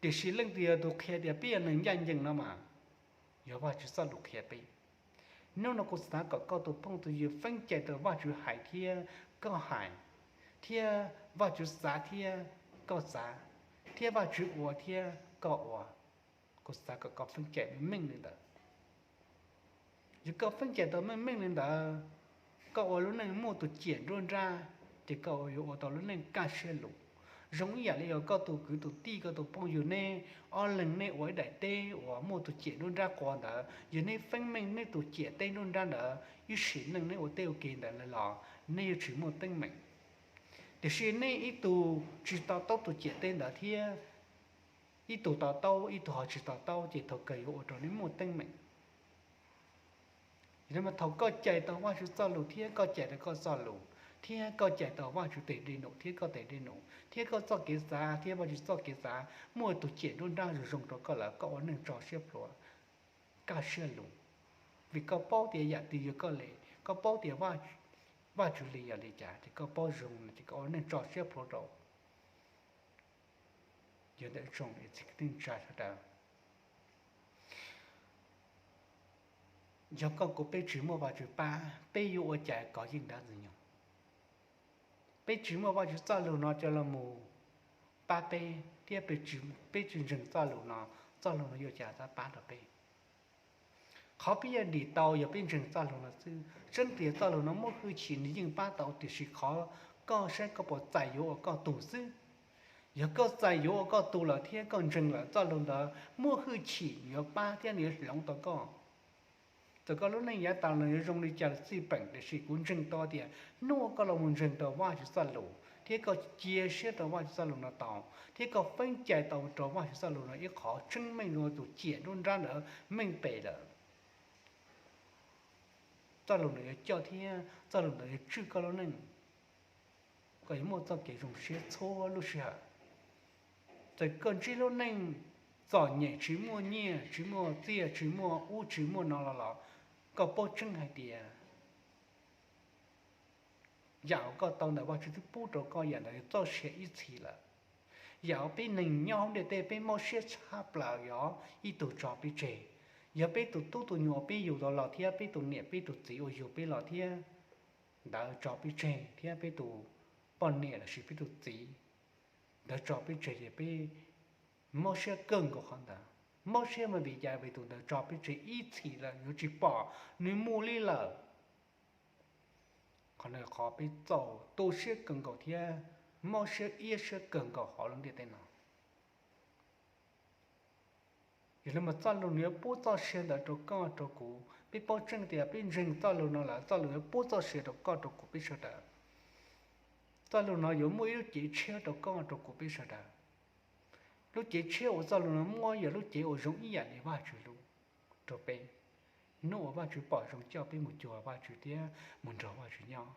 Tiam sis leej twg yog tus qhia tias peb yog neeg ncaj ncees no mas, yog Vajtswv txoj lus qhia peb. Hnub no kuv xav kom koj tus phooj tus ywg feeb cai tau Vajtswv hais thiab koj hais, thiab Vajtswv xav thiab koj xav, thiab Vajtswv ua thiab koj ua. Kuv xav kom koj feeb cai meej meej li ntawd. Yog koj feeb cai tau meej meej li ntawd, koj ua lub neej muaj tus ciam nruab nrab, ces koj yuav ua tau lub neej kaj siab lug. Zoo ib yam li yog koj tus kwv tus tij, koj tus phooj ywg, neb ob leeg neb ua ib daim teb uas muaj tus ciam nruab nrab qua ntawd, yog neb feeb meej neb tus ciam teb nruab nrab ntawd, ib sim neej neb ua teb ua ke ntawd lawm los neb yuav tsis muaj teeb meem. Tiam sis neb ib tug tsis to taub tus ciam teb ntawd thiab ib tug to taub, ib tug ho tsis to taub, ces thaum kawg yuav ua rau neb muaj teeb meem. Yog li mas thaum koj cais tau Vajtswv txoj lus thiab koj cais tau koj txoj lus, thiab koj cais tau Vajtswv tes dej num thiab koj tes dej num, thiab koj txoj kev xav thiab Vajtswv txoj kev xav muaj tus ciam nruab nrab zoo zoo rau koj lawm, koj ua neej tso siab plhuav, kaj siab lug, vim koj paub tias yam twg yog koj li, koj paub tias Vajtswv li yog li cas, ces koj paub zoo no ces koj ua neej tso siab plhuav rau. Yog ntawm tsoom niam txiv kwv tij neej tsa sawv daws, yog koj kuv peb tsis muaj Vajtswv pab, peb yuav ua cas kov yeej dab ntxwg nyoog? Peb tsis muaj Vajtswv txoj lus no coj los mus pab peb, thiab peb tsis ntseeg txoj lus no, txoj lus no yuav ua cas pab rau peb? Qhov peb yuav dim tau yog peb ntseeg txoj lus no xwb. Tseeb tias txoj lus no muaj hwj chim nws yeej pab tau, tiam sis qhov koj saib koj puas txais yuav ua koj tug xwb. Yog koj txais yuav ua koj tug lawm thiab koj ntseeg lawm txoj lus ntawd muaj hwj chim yuav pab thiab nws yuav hloov tau koj. Txawm koj lub neej yav tas los yuav zoo li cas los txij peem, tiam sis kuv ntseeg tau tias hnub uas koj los mus ntseeg tau Vajtswv txoj lus thiab koj cia siab rau Vajtswv txoj lus no tau, thiab koj feeb cai tau rau Vajtswv txoj lus no ib qho, tseeb meej zoo tus ciam nruab nrab ntawd meej pem lawm. Txoj lus ntawd yuav coj thiab txoj lus ntawd yuav tswj koj lub neej. Koj yuav muaj txoj kev zoo siab txhua lub sij hawm. Txawm koj ntsib lub neej txom nyem, tsis muaj nyiaj, tsis muaj txiaj, tsis muaj ub tsis muaj no los los, koj paub tseeb hais tias yam uas koj tau ntawm Vajtswv twb pub rau koj, yam ntawd yog txoj sia ib txhis lawm. Yam uas peb neeg nyob hauv ntiaj teb peb mob siab tshaj plaws yog ib tug tso peb tseg. Yog peb tus tub tus nyuam uas peb yug tau los thiab peb tus niam peb tus txiv uas yug peb los thiab ntawd tso peb tseg, thiab peb tus poj niam lossis peb tus txiv ntawd tso peb tseg, ces peb mob siab kawg nkaus qhov ntawd. Mob siab mas vim cas? Vim tus ntawd tso peb tseg ib txhis lawm, yuav tsis pom nws mus li lawm. Qhov no qhov peb txaus tu siab kawg nkaus thiab mob siab iab siab kawg nkaus hauv lub ntiaj teb no. Yog li mas txoj lus nws yuav pub txoj sia ntawd rau koj rau kuv. Peb paub tseeb tias peb ntseeg txoj lus no lawm, txoj lus yuav pub txoj sia rau koj rau kuv peb sawv daws. Txoj lus no yuav muaj ib lub cev tshiab rau koj rau kuv peb sawv daws. Lub cev tshiab uas txoj lus no muaj yog lub cev uas zoo ib yam li Vajtswv lub rau peb, hnub uas Vajtswv pom zoo coj peb mus cuag Vajtswv thiab mus nrog Vajtswv nyob.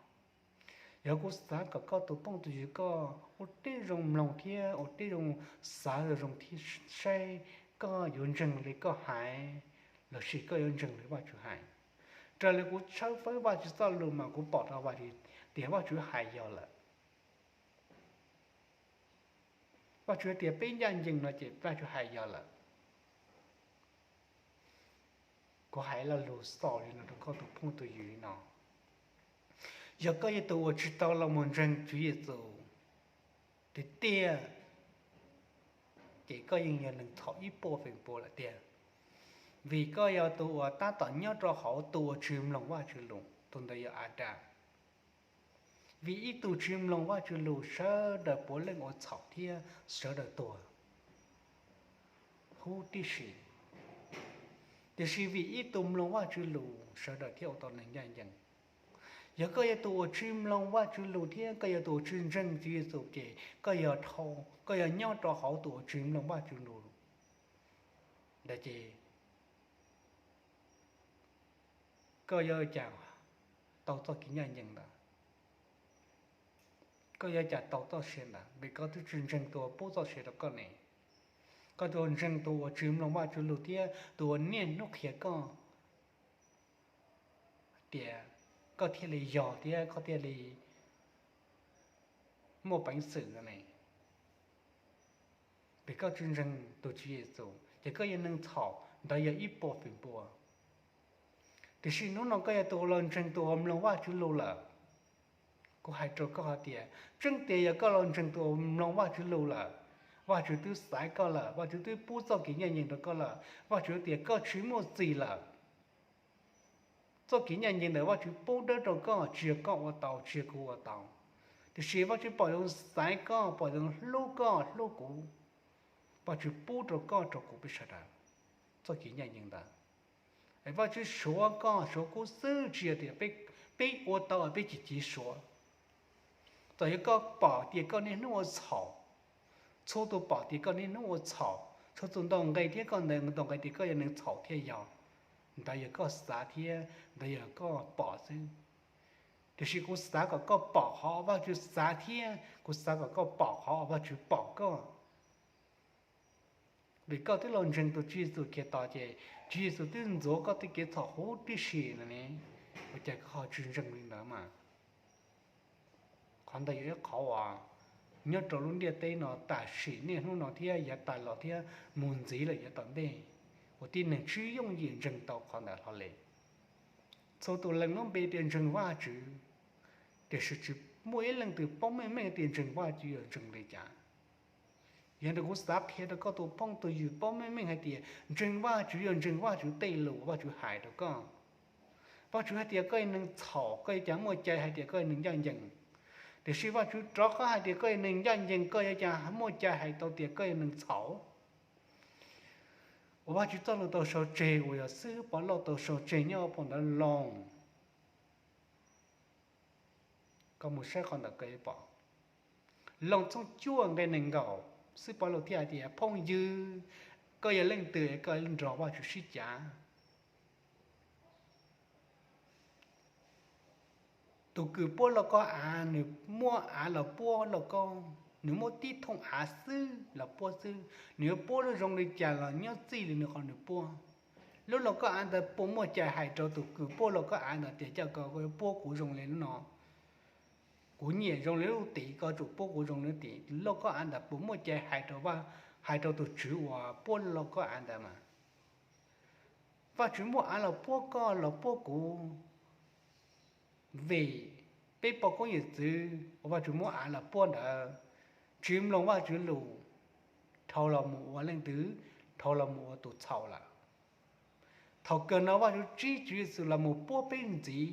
Yog kuv xav kom koj tus phooj tus ywg koj ua tib zoo mloog thiab ua tib zoo xav zoo thiab saib koj yuav ntseeg li koj hais lossis koj yuav ntseeg li Vajtswv hais. Raws li kuv tshawb fawb Vajtswv txoj lus mas kuv pom tau Vajtswv tias Vajtswv hais yog lawm. Vajtswv tias peb ncaj ncees no ces Vajtswv hais yog lawm. Kuv hais lo lus xaus li no rau koj tus phooj tus ywg li no. Yog koj yog tus uas tsis tau los mus ntseeg Tswv Yexus, tiag tiag, ces koj yeej yog neeg txhaum ib puas feem pua lawm tiag. Vim koj yog tus uas tab tom nyob rau hauv tus uas tsis mloog Vajtswv lus, tus ntawd yog Adas. Vim ib tug tsis mloog Vajtswv lus sawv daws puav leej ua txhaum thiab sawv daws tuag huv tib si. Tiam sis vim ib tug mloog Vajtswv lus sawv daws thiaj ua tau neeg ncaj ncees. Yog koj yog tus uas tsis mloog Vajtswv lus thiab koj yog tus uas tsis ntseeg Tswv Yexus ces koj yog dhau, koj yog nyob rau hauv tus uas tsis mloog Vajtswv lus ntawd ces koj yuav ua cas tau txoj kev ncaj ncees ntawd? Koj yuav ua cas tau txoj sia ntawd? Vim koj twb tsis ntseeg tus uas pub txoj sia rau koj ne. Koj tus uas ntseeg tus uas tsis mloog Vajtswv lus thiab tus uas niaj hnub qhia koj tias koj thiaj li yog thiab koj thiaj li muaj peev xwm no ne. Vim koj tsis ntseeg tus Tswv Yexus ces koj yog neeg txhaum, ntawd yog ib puas feem pua. Tiam sis hnub no koj yog tus uas los ntseeg tus uas mloog Vajtswv lus lawm. Kuv hais rau koj hais tias tseeb tiag yog koj los ntseeg tus uas mloog Vajtswv lus lawm, Vajtswv twb xaiv koj lawm, Vajtswv twb pub txoj kev ncaj ncees rau koj lawm, Vajtswv tias koj tsis muaj txim lawm. Txoj kev ncaj ncees ntawd Vajtswv pub dawb rau koj, tsis yog koj ua tau, tsis yog kuv ua tau. Tiam sis Vajtswv pom zoo xaiv koj, pom zoo hlub koj, hlub kuv, Vajtswv pub rau koj rau kuv peb sawv daws txoj kev ncaj ncees ntawd. Es Vajtswv suav koj suav kuv xwb, tsis yog tias peb ua tau peb cim civ suav. Txawm yog koj pom tias koj niaj hnub ua txhaum, txhua tus pom tias koj niaj hnub ua txhaum, txhua tus ntaus nqe thiab koj ntaus nqe tias koj yog neeg txhaum thiaj yog, ntawd yog koj xav thiab ntawd yog koj pom xwb. Tiam sis kuv xav kom koj pom qhov Vajtswv xav thiab kuv xav kom koj pom qhov Vajtswv pom koj. Vim koj twb los ntseeg tus Tswv Yexus Khetos ces Tswv Yexus twb ntxuav koj tej kev txhaum huv tib si no ne, ua cas koj ho tsis ntseeg li ntawd mas? Qhov ntawd yog ib qhov uas nyob rau lub ntiaj teb no tam sim niaj hnub no thiab yav tas los thiab mus ntxiv lawm yav tom ntej, uas tib neeg tsis yooj yim ntseeg tau qhov ntawd hlo li. Txhua tus lees lub npe tias ntseeg Vajtswv, tiam sis tsis muaj ib leej twg paub meej meej tias ntseeg Vajtswv yog ntseeg li cas. Yog ntawd kuv xav qhia rau koj tus phooj tus ywg paub meej meej hais tias ntseeg Vajtswv yog ntseeg Vajtswv tej lus Vajtswv hais rau koj. Vajtswv hais tias koj yog neeg txhaum, koj yuav cas muaj cai hais tias koj yog neeg ncaj ncees. Tiam sis Vajtswv rov qab hais tias koj yog neeg ncaj ncees, koj yuav cas muaj cai hais tau tias koj yog neeg txhaum. Uas Vajtswv txoj lus tau sau tseg uas yog xib hwb Pov Lauj tau sau tseg nyob hauv phau ntawv Loos. Koj mus saib qhov ntawd koj yuav pom. Loos tshooj cuaj nqe nees nkaum, xib hwb Pov Lauj thiaj hais tias phooj ywg, koj yog leej twg es koj nrog Vajtswv sib cav? Tus kws puab lauj kaub av, nws muab av los puab lauj kaub, nws muab tib thooj av xwb los puab xwb, nws yuav puab lub zoo li cas los nyob txij li nws qhov nws puab. Lub lauj kaub av ntawd puas muaj cai hais rau tus kws puab lauj kaub av ntawd tias, Cia koj yuav puab kuv zoo li lub no, kuv nyiam zoo li lub tid, koj tsum puab kuv zoo li lub tid? Lauj kaub av ntawd puas muaj cai hais rau, hais rau tus tswv uas puab lauj kaub av ntawd mas? Vajtswv muab av los puab koj los puab kuv, vim peb poj koob yawm txwv uas Vajtswv muab av los puab ntawd tsis mloog Vajtswv lus, dhau los mus ua leej twg? Dhau los mus ua tus txhaum lawm. Thaum kawg no Vajtswv txib Tswv Yexus los mus puab peb ntxiv,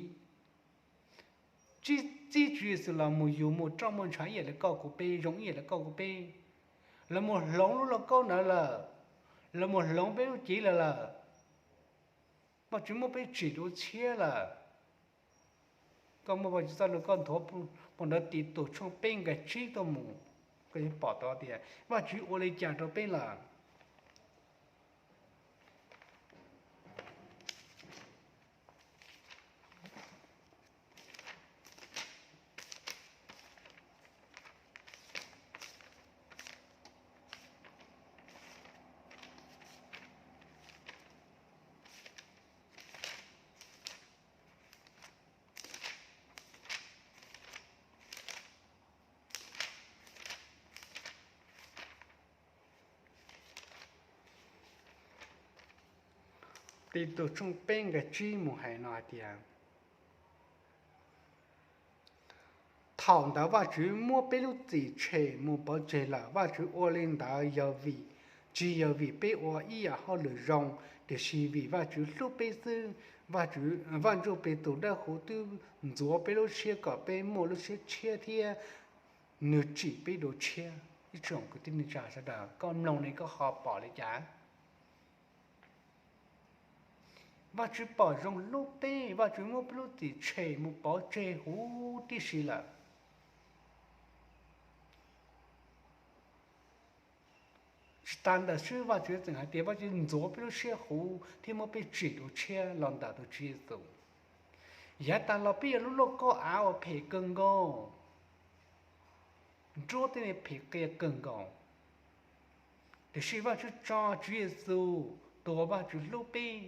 txib Tswv Yexus los mus yug muaj roj muaj ntsha ib yam li koj kuv peb, zoo ib yam li koj kuv peb, los mus hloov lub lauj kaub ntawd lawm, los mus hloov peb lub cev lawm lawm. Vajtswv muab peb tsim rau tshiab lawm. Koj muaj Vajtswv txoj lus koj nthuav phau ntawv Titus tshooj peb nqe tsib tuaj mus, koj yuav pom tau tias Vajtswv ua li cas rau peb lawm. Titus tshooj peb nqe tsib mus hais no hais tias, Thaum ntawd Vajtswv muab peb lub txim tshem mus pov tseg lawm. Vajtswv ua li ntawd yog vim, tsis yog vim peb ua ib yam hauj lwm zoo, tiam sis vim Vajtswv hlub peb xwb. Vaj, Vaj Ntsujplig tus dawb huv twb ntxuav peb lub siab kom peb muaj lub siab tshiab thiab nws tsim peb dua tshiab. Ib tsoom kwv tij neej tsa sawv daws, koj mloog ne koj ho pom li cas? Vajtswv pom zoo hlub peb, Vajtswv muab peb lub txim tshem mus pov tseg huv tib si lawm. Tsis tas ntawd xwb, Vajtswv tseem hais tias Vajtswv ntxuav peb lub siab huv thiab muab peb tsim dua tshiab los ntawm tus Tswv Yexus. Yav tas los peb yog lub lauj kaub av uas phem kawg nkaus, nruab tej phem qias kawg nkaus, tiam sis Vajtswv tso Tswv Yexus, tus uas Vajtswv hlub peb,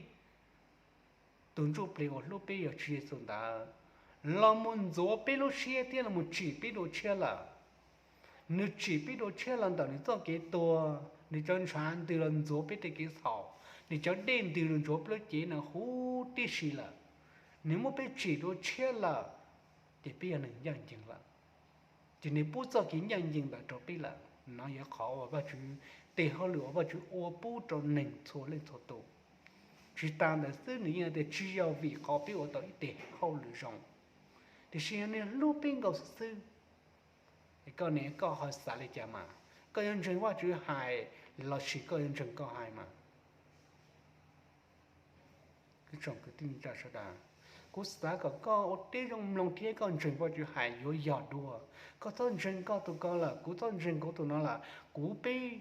tus ntsuj plig uas hlub peb yog Tswv Yexus ntawd, los mus ntxuav peb lub siab thiab los mus tsim peb dua tshiab lawm. Nws tsim peb dua tshiab los ntawm nws txoj kev tuag, nws cov ntshav ntws los ntxuav peb tej kev txhaum, nws cov dej ntws los ntxuav peb lub cev no huv tib si lawm. Nws muab peb tsim dua tshiab lawm, ces peb yog nws ncaj ncees lawm. Ces nws pub txoj kev ncaj ncees ntawd rau peb lawm. Nov yog qhov uas Vajtswv tes hauj lwm uas Vajtswv ua pub rau neeg txhua leej txhua tus. Tsis tas ntawd xwb, nws yeej tias tsis yog vim qhov peb ua tau ib tes hauj lwm zoo, tiam sis yog nws hlub peb nkaus xwb xwb. Es koj ne, koj ho xav li cas mas? Koj yuav ntseeg Vajtswv hais lossis koj yuav ntseeg koj hais mas? Kwv tij neej tsa sawv daws, kuv xav kom koj ua tib zoo mloog thiab koj ntseeg Vajtswv hais yuav yog dua. Koj txhob ntseeg koj tus ko lawm, kuv txhob ntseeg kuv tus no lawm, kuv peb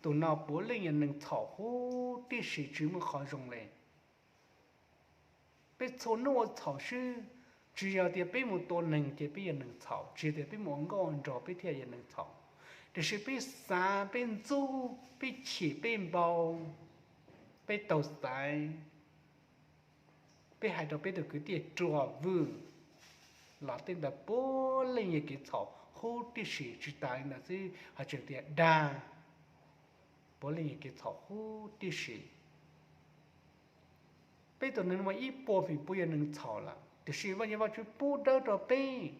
tus no puav leej yog neeg txhaum huv tib si, tsis muaj qhov zoo li. Peb txhua hnub ua txhaum xwb, tsis yog tias peb mus tua neeg ces peb yog neeg txhaum, tsis yog tias peb mus ua nkauj ua nraug peb thiaj yog neeg txhaum. Tiam sis peb xav, peb ntxub, peb chim, peb npau, peb taug xaiv, peb hais rau peb tus kwv tij ruam vwm los tej ntawd puav leej yog kev txhaum huv tib si. Tsis tas li ntawd xwb, ho tseem tias dag, puav leej yog kev txhaum huv tib si. Peb tus neeg no mas ib puas feem pua yog neeg txhaum lawm, tiam sis Vaj, Vajtswv pub dawb rau peb.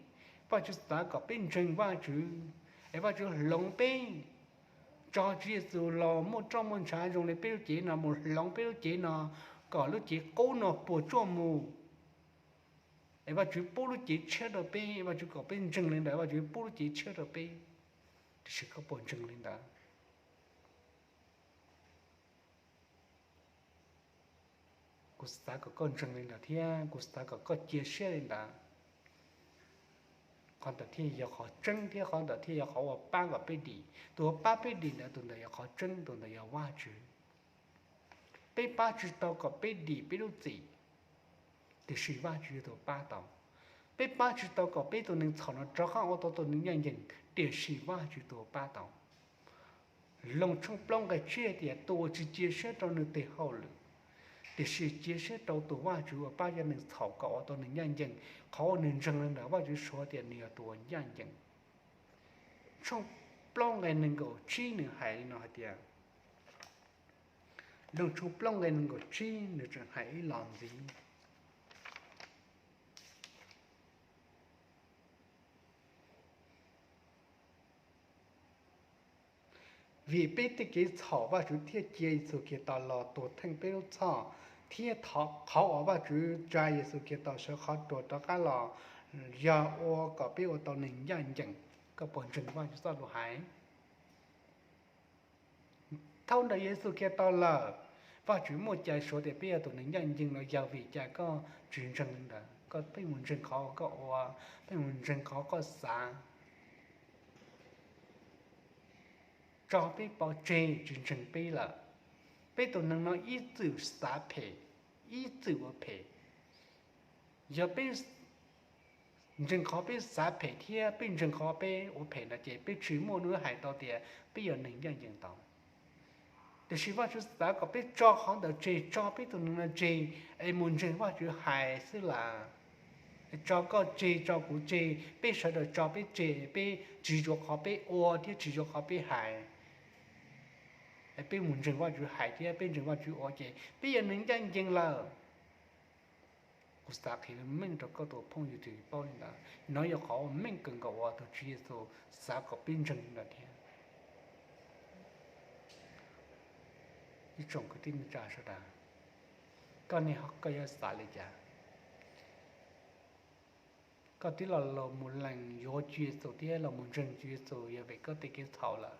Vajtswv xav kom peb ntseeg Vajtswv, es Vajtswv hloov peb, tso Tswv Yexus los muaj roj muaj ntshav zoo li peb lub cev no mus hloov peb lub cev no, kom lub cev qub no puas tsuaj mus. Es Vajtswv pub lub cev tshiab rau peb, Vajtswv kom peb ntseeg li ntawd, Vajtswv pub lub cev tshiab rau peb. Tiam sis koj puas ntseeg li ntawd? Kuv xav kom koj ntseeg li ntawd thiab kuv xav kom koj cia siab li ntawd. Qhov ntawd thiaj yog qhov tseeb thiab qhov ntawd thiaj yog qhov uas pab kom peb dim. Tus uas pab peb dim ntawd, tus ntawd yog qhov tseeb, tus ntawd yog Vajtswv. Peb pab tsis tau kom peb dim peb lub txim, tiam sis Vajtswv yog tus pab tau. Peb pab tsis tau kom peb tus neeg txhaum no rov qab ua tau tus neeg ncaj ncees, tiam sis Vajtswv tus pab tau. Loos tshooj plaub nqe tsib hais tias tus uas tsis cia siab rau nws tes hauj lwm, tiam sis cia siab rau tus Vajtswv uas pab cov neeg txhaum kom ua tau neeg ncaj ncees, qhov uas nws ntseeg li ntawd Vajtswv suav tias nws yog tus uas ncaj ncees. Tshooj plaub nqe nees nkaum tsib nws hais li no hais tias, Loos tshooj plaub nqe nees nkaum tsib nws tseem hais ib los ntxiv. Vim peb tej kev txhaum Vajtswv thiaj cia Yexus Khetos los tuag theej peb lub txhoj, thiab qhov uas Vajtswv tsa Yexus Khetos sawv qhov tuag rov qab los yog ua kom peb ua tau neeg ncaj ncees. Koj puas ntseeg Vajtswv txoj lus hais? Thaum ntawm Yexus Khetos lawm, Vajtswv muaj cai suav tias peb yog tus neeg ncaj ncees los yog vim cas koj tsis ntseeg li ntawd? Koj pheej mus ntseeg qhov koj ua, pheej mus ntseeg qhov koj xav, tso peb pov tseg tsis ntseeg peb lawm. Peb tus neeg no ib txwm xav phem, ib txwm ua phem. Yog peb ntseeg qhov peb xav phem thiab peb ntseeg qhov peb ua phem no ces peb tsis muaj hnub hais tau tias peb yog neeg ncaj ncees tau. Tiam sis Vajtswv xav kom peb tso qhov ntawd tseg, tso peb tus neeg no tseg, es mus ntseeg Vajtswv hais xwb las. Tso koj tseg, tso kuv tseg, peb sawv daws tso peb tseg, peb tsis yuav qhov peb ua thiab tsis yuav qhov peb hais, es peb mus ntseeg Vajtswv hais thiab peb ntseeg Vajtswv ua ces peb yog neeg ncaj ncees lawm. xav qhia meej rau koj tus phooj ywg twg paub li ntawd. Nov yog qhov uas meej kawg nkaus uas tus Tswv Yexus xav kom peb ntseeg li ntawd thiab. Ib tsoom kwv tij neej tsa sawv daws, koj ne koj yuav xav li cas? Koj twb los los mus lees yuav Tswv Yexus thiab los mus ntseeg Tswv Yexus yog vim koj tej kev txhaum lawm.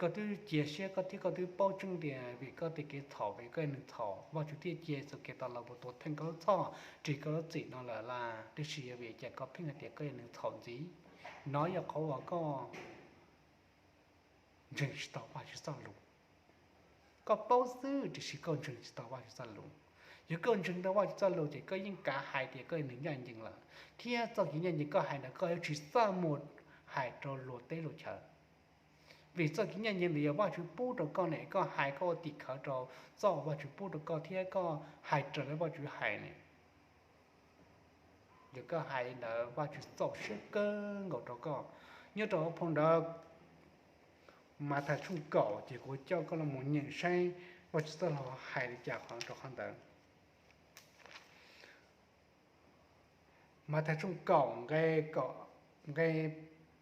Koj twb cia siab koj thiab koj twb paub tseeb tias vim koj tej kev txhaum, vim koj yog neeg txhaum Vajtswv thiaj cia Yexus Khetos los mus tuav theej koj lub txhoj, ris koj lub txim no lawm las, tiam sis yog vim cas koj pheej hais tias koj yog neeg txhaum ntxiv? Nov yog qhov uas koj ntseeg tsis tau Vajtswv txoj lus. Koj paub xwb tiam sis koj ntseeg tsis tau Vajtswv txoj lus. Yog koj ntseeg tau Vajtswv txoj lus ces koj yeej kav hais tias koj yog neeg ncaj ncees lawm, thiab txoj kev ncaj ncees koj hais ntawd koj yuav tsis txaj muag hais rau luag teb luag chaw. Vim txoj kev ncaj ncees ntawd yog Vajtswv pub rau koj ne, koj hais koj ua tim khawv rau txoj uas Vajtswv pub rau koj thiab koj hais raws li Vajtswv hais ne. Yog koj hais li ntawd Vajtswv txaus siab kawg nkaus rau koj. Nyob rau phau ntawv Mathais tshooj kaum ces kuv coj koj los mus nyeem saib Vajtswv txoj lus hais li cas qhov rau qhov ntawd. Mathais tshooj kaum nqe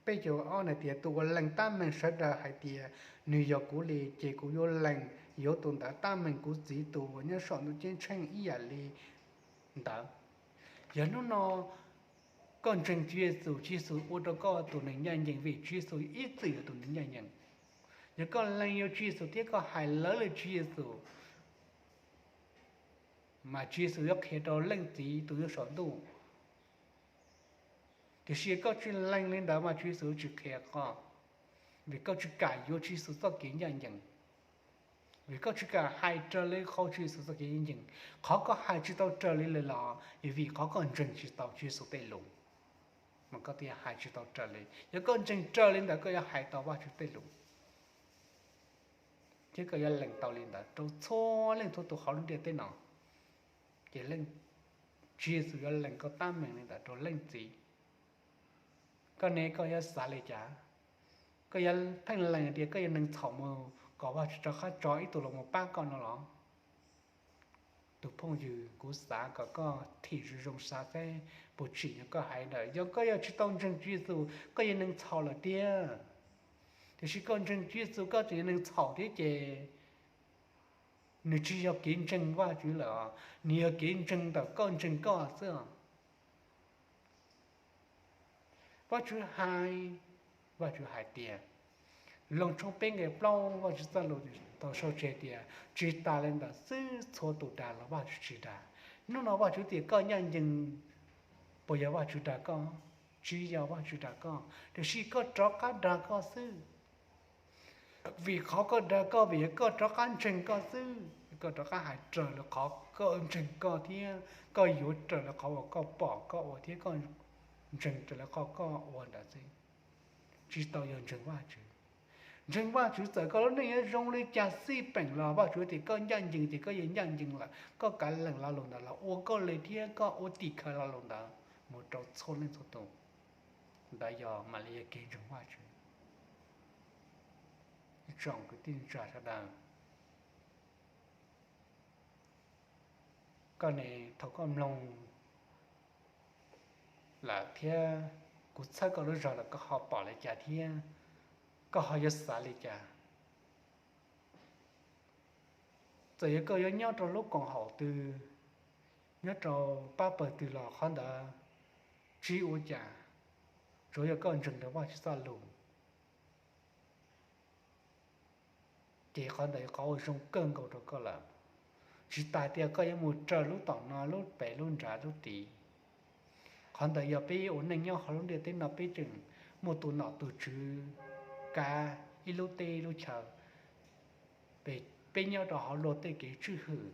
peb caug ob hais tias, tus uas lees tab meeg sawv daws hais tias nws yog kuv li, ces kuv yuav lees yuav tus ntawd tab meeg kuv Txiv tus uas nyob saum ntuj ceeb tsheej ib yam li ntawd. Yog hnub no koj ntseeg Tswv Yexus, Tswv Yexus ua rau koj tus neeg ncaj ncees vim Tswv Yexus ib txwm yog tus neeg ncaj ncees. Yog koj lees yuav Tswv Yexus thiab koj hais lawv li Tswv Yexus, mas Tswv Yexus yuav qhia rau Leej Txiv tus nyob saum ntuj. Tiam sis koj tsis lees li ntawd mas Tswv Yexus tsis qhia koj, vim koj tsis kam yuav Tswv Yexus txoj kev ncaj ncees, vim koj tsis kam hais raws li qhov Tswv Yexus txoj kev ncaj ncees. Qhov koj hais tsis tau raws li lawm los vim qhov koj ntseeg tsis tau Tswv Yexus tej lus, mas koj thiaj hais tsis tau raws li. Yog koj ntseeg raws li ntawd koj yuav hais tau Vajtswv tej lus, thiab koj yuav lees tau li ntawd rau txhua leej txhua tus hauv lub ntiaj teb no. Ces Tswv Yexus yuav lees koj tab meeg li ntawd rau Leej Txiv. Koj ne koj yuav xav li cas? Koj yuav pheej lees tias koj yog neeg txhaum mus kom Vajtswv rov qab tso ib tug los mus pab koj no los? Tus phooj ywg, kuv xav kom koj thim zoo zoo xav seb puas tsim nyog koj hais ntawd. Yog koj yog tsis tau ntseeg Tswv Yexus koj yog neeg txhaum lawm tiag, tiam sis koj ntseeg Tswv Yexus koj tseem yog neeg txhaum thiab ces nws tsis yog kev ntseeg Vajtswv lawm, nws yog kev ntseeg ntawm koj ntseeg koj xwb. Vajtswv hais, Vajtswv hais tias, Loos tshooj peb nqe plaub Vajtswv txoj lus tau sau tseg tias, tsis tas li ntawd xwb txhua tus dag los Vajtswv tsis dag. Hnub no Vajtswv tias koj ncaj ncees, puas yog Vajtswv dag koj? Tsis yog Vajtswv dag koj, tiam sis koj rov qab dag koj xwb. Vim qhov koj dag koj vim yog koj rov qab ntseeg koj xwb, koj rov qab hais raws li qhov koj ntseeg koj thiab koj yuav raws li qhov uas koj pom koj ua thiab koj ntseeg raws li qhov koj ua ntawd xwb. Tsis tau yog ntseeg Vajtswv. Ntseeg Vajtswv txawm koj lub neej yuav zoo li cas xij peem los Vajtswv tias koj ncaj ncees ces koj yeej ncaj ncees lawm, koj kav lees lo lus ntawd los ua koj li thiab koj ua tim khawv lo lus ntawd mus rau txhua leej txhua tus. Ntawd yog mam li yog kev ntseeg Vajtswv. Ib tsoom kwv tij neej tsa sawv daws, koj ne, thaum koj mloog lawm thiab kuv txhawb koj lub zog lawm koj ho pom li cas thiab koj ho yuav xav li cas? Txawm yog koj yuav nyob rau lub koom haum twg, nyob rau pab pawg twg los qhov ntawd tsis ua cas, tsuav yog koj ntseeg rau Vajtswv txoj lus, ces qhov ntawd yog qhov uas zoo kawg nkaus rau koj lawm. Tsis tas tias koj yuav mus raws lub tom no lub pem lub nrad lub tid. Qhov ntawd yog peb ua neej nyob hauv lub ntiaj teb no peb tseem muaj tus nom tus tswv kav ib lub teb ib lub chaw. Peb nyob rau hauv luag tej kev tswj hwm,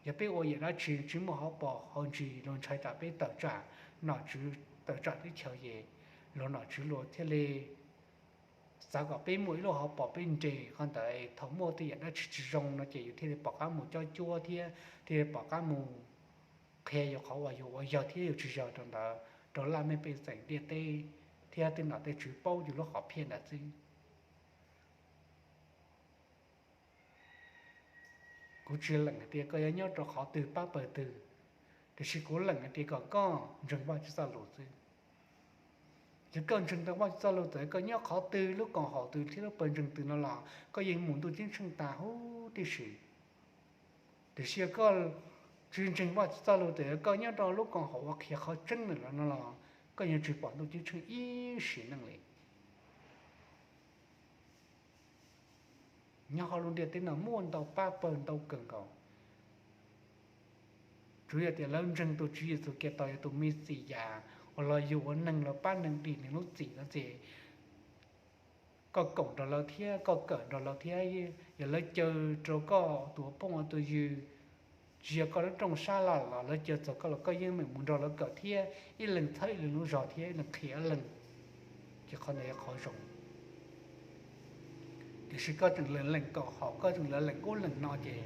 yog peb ua yam dab tsi tsis muaj hauv paus hauv ntsis luag ntshai tsam peb tawm tsam nom tswv, tawm tsam teb chaws ces luag nom tswv luag thiaj li xav kom peb muaj ib lub hauv paus peb nres. Qhov ntawd thaum muaj tej yam dab tsi tsis zoo no ces yus thiaj li pom qab mus cob cuab thiab thiaj li pom qab mus qhia yus qhov uas yus ua yog thiab yus tsis yog rau ntawd rau laj mej pej xeem ntiaj teb thiab tej nom tej tswv paub yus lub hom phiaj ntawd xwb. Kuv tsis lees hais tias koj yuav nyob rau qhov twg pab pawg twg, Tiam sis kuv lees hais tias kom koj ntseeg Vajtswv txoj lus xwb. Yog koj ntseeg tau Vajtswv txoj lus, txawm koj nyob qhov twg, lub koom haum twg thiab lub pawg ntseeg twg no los koj yeej mus ntuj ceeb tsheej tas huv tib si. Tiam sis yog koj tsis ntseeg Vajtswv txoj lus, txawm koj nyob rau lub koom haum uas qhia qhov tseeb lawm no los koj yeej tsis pom ntuj ceeb tsheej ib sim neej li. Nyob hauv lub ntiaj teb no muaj ntau pab pawg ntau kawg nkaus. Tsuas yog tias lawv ntseeg tus Tswv Yexus Khetos yog tus Mexiyas uas los yug ua neeg los pab neeg dim nws lub txim no ces koj koom nrog lawv thiab, koj kawm nrog lawv thiab, yog lawv caw rau koj tus uas phooj ua tus ywg, tsis yog koj lub rooj sab laj los lawv caw txog koj los koj yeej meem mus nrog lawv kawm thiab, ib leeg txhawb ib leeg lub zog thiab ib leeg qhia ib leeg, ces qhov ntawd yog qhov zoo. Tiam sis koj tseem lees lees koom haum, koj tseem lees lees ub lees no ces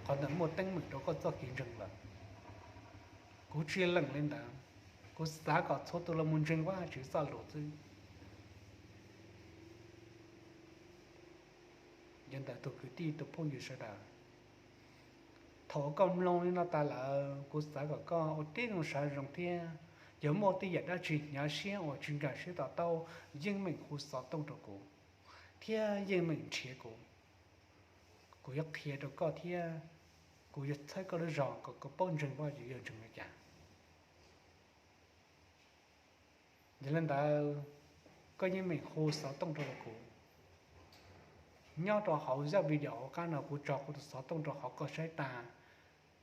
qhov ntawd muaj teeb meem rau koj txoj kev ntseeg lawm. Kuv tsis lees li ntawd, kuv xav kom txhua tus los mus ntseeg Vajtswv txoj lus xwb. Yog ntawm tus kwv tij tus phooj ywg sawv daws, thaum uas koj mloog li no tas lawm, kuv xav kom koj ua tib zoo xav zoo thiab, yog muaj tej yam dab tsi hnyav siab uas tsis nkag siab to taub, yeej meem hu xov tooj rau kuv thiab yeej meem nrhiav kuv. Kuv yuav qhia rau koj thiab kuv yuav txhawb koj lub zog kom koj paub ntseeg Vajtswv yog ntseeg li cas. Yog li ntawd, koj yeej meem hu xov tooj rau kuv. Nyob rau hauv zaj video hauv qab no kuv tso kuv tus xov tooj rau hauv koj saib tas,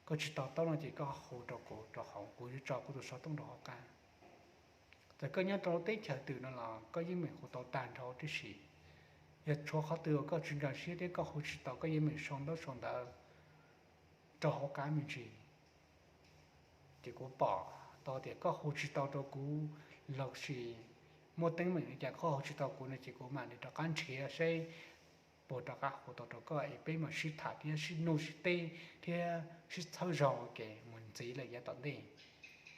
koj tsis to taub no ces koj hu rau kuv rau hauv, kuv yuav tso kuv tus xov tooj rau hauv qab. Txawm koj nyob rau lub teb chaws twg no los koj yeej meem hu tau tag nrho tib si. Yog tshuav qhov twg uas koj tsis nkag siab thiab koj hu tsis tau, koj yeej meem sau ntaub sau ntawv rau hauv qab me ntsis. Ces kuv pom tau tias koj hu tsis tau rau kuv los sis muaj teeb meem li cas koj hu tsis tau kuv no ces kuv mam li rov qab nrhiav seb puas rov qab hu tau rau koj es peb mam sib tham thiab sib nug sib teb thiab sib txhawb zog ua ke mus ntxiv lawm yav tom ntej.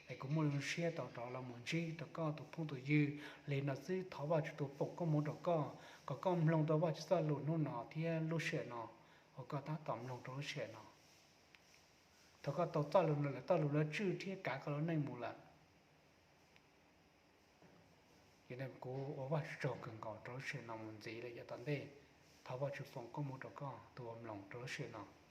Es kuv muaj lub siab tau rov los mus ntsib rau koj tus phooj tus ywg li no xwb. Thov Vajtswv tus foom koob hmoov rau koj kom koj mloog tau Vajtswv txoj lus hnub no thiab lub sij hawm no uas koj tab tom mloog rau lub sij hawm no. Thaum koj tau txoj lus no lawm, txoj lus no tswj thiab kav koj lub neej mus lawm. Kuv ua Vajtswv tsaug kawg nkaus rau lub sij hawm no mus ntxiv lawm yav tom ntej. Thov Vajtswv foom koob hmoov rau koj tus uas mloog rau lub sij hawm no.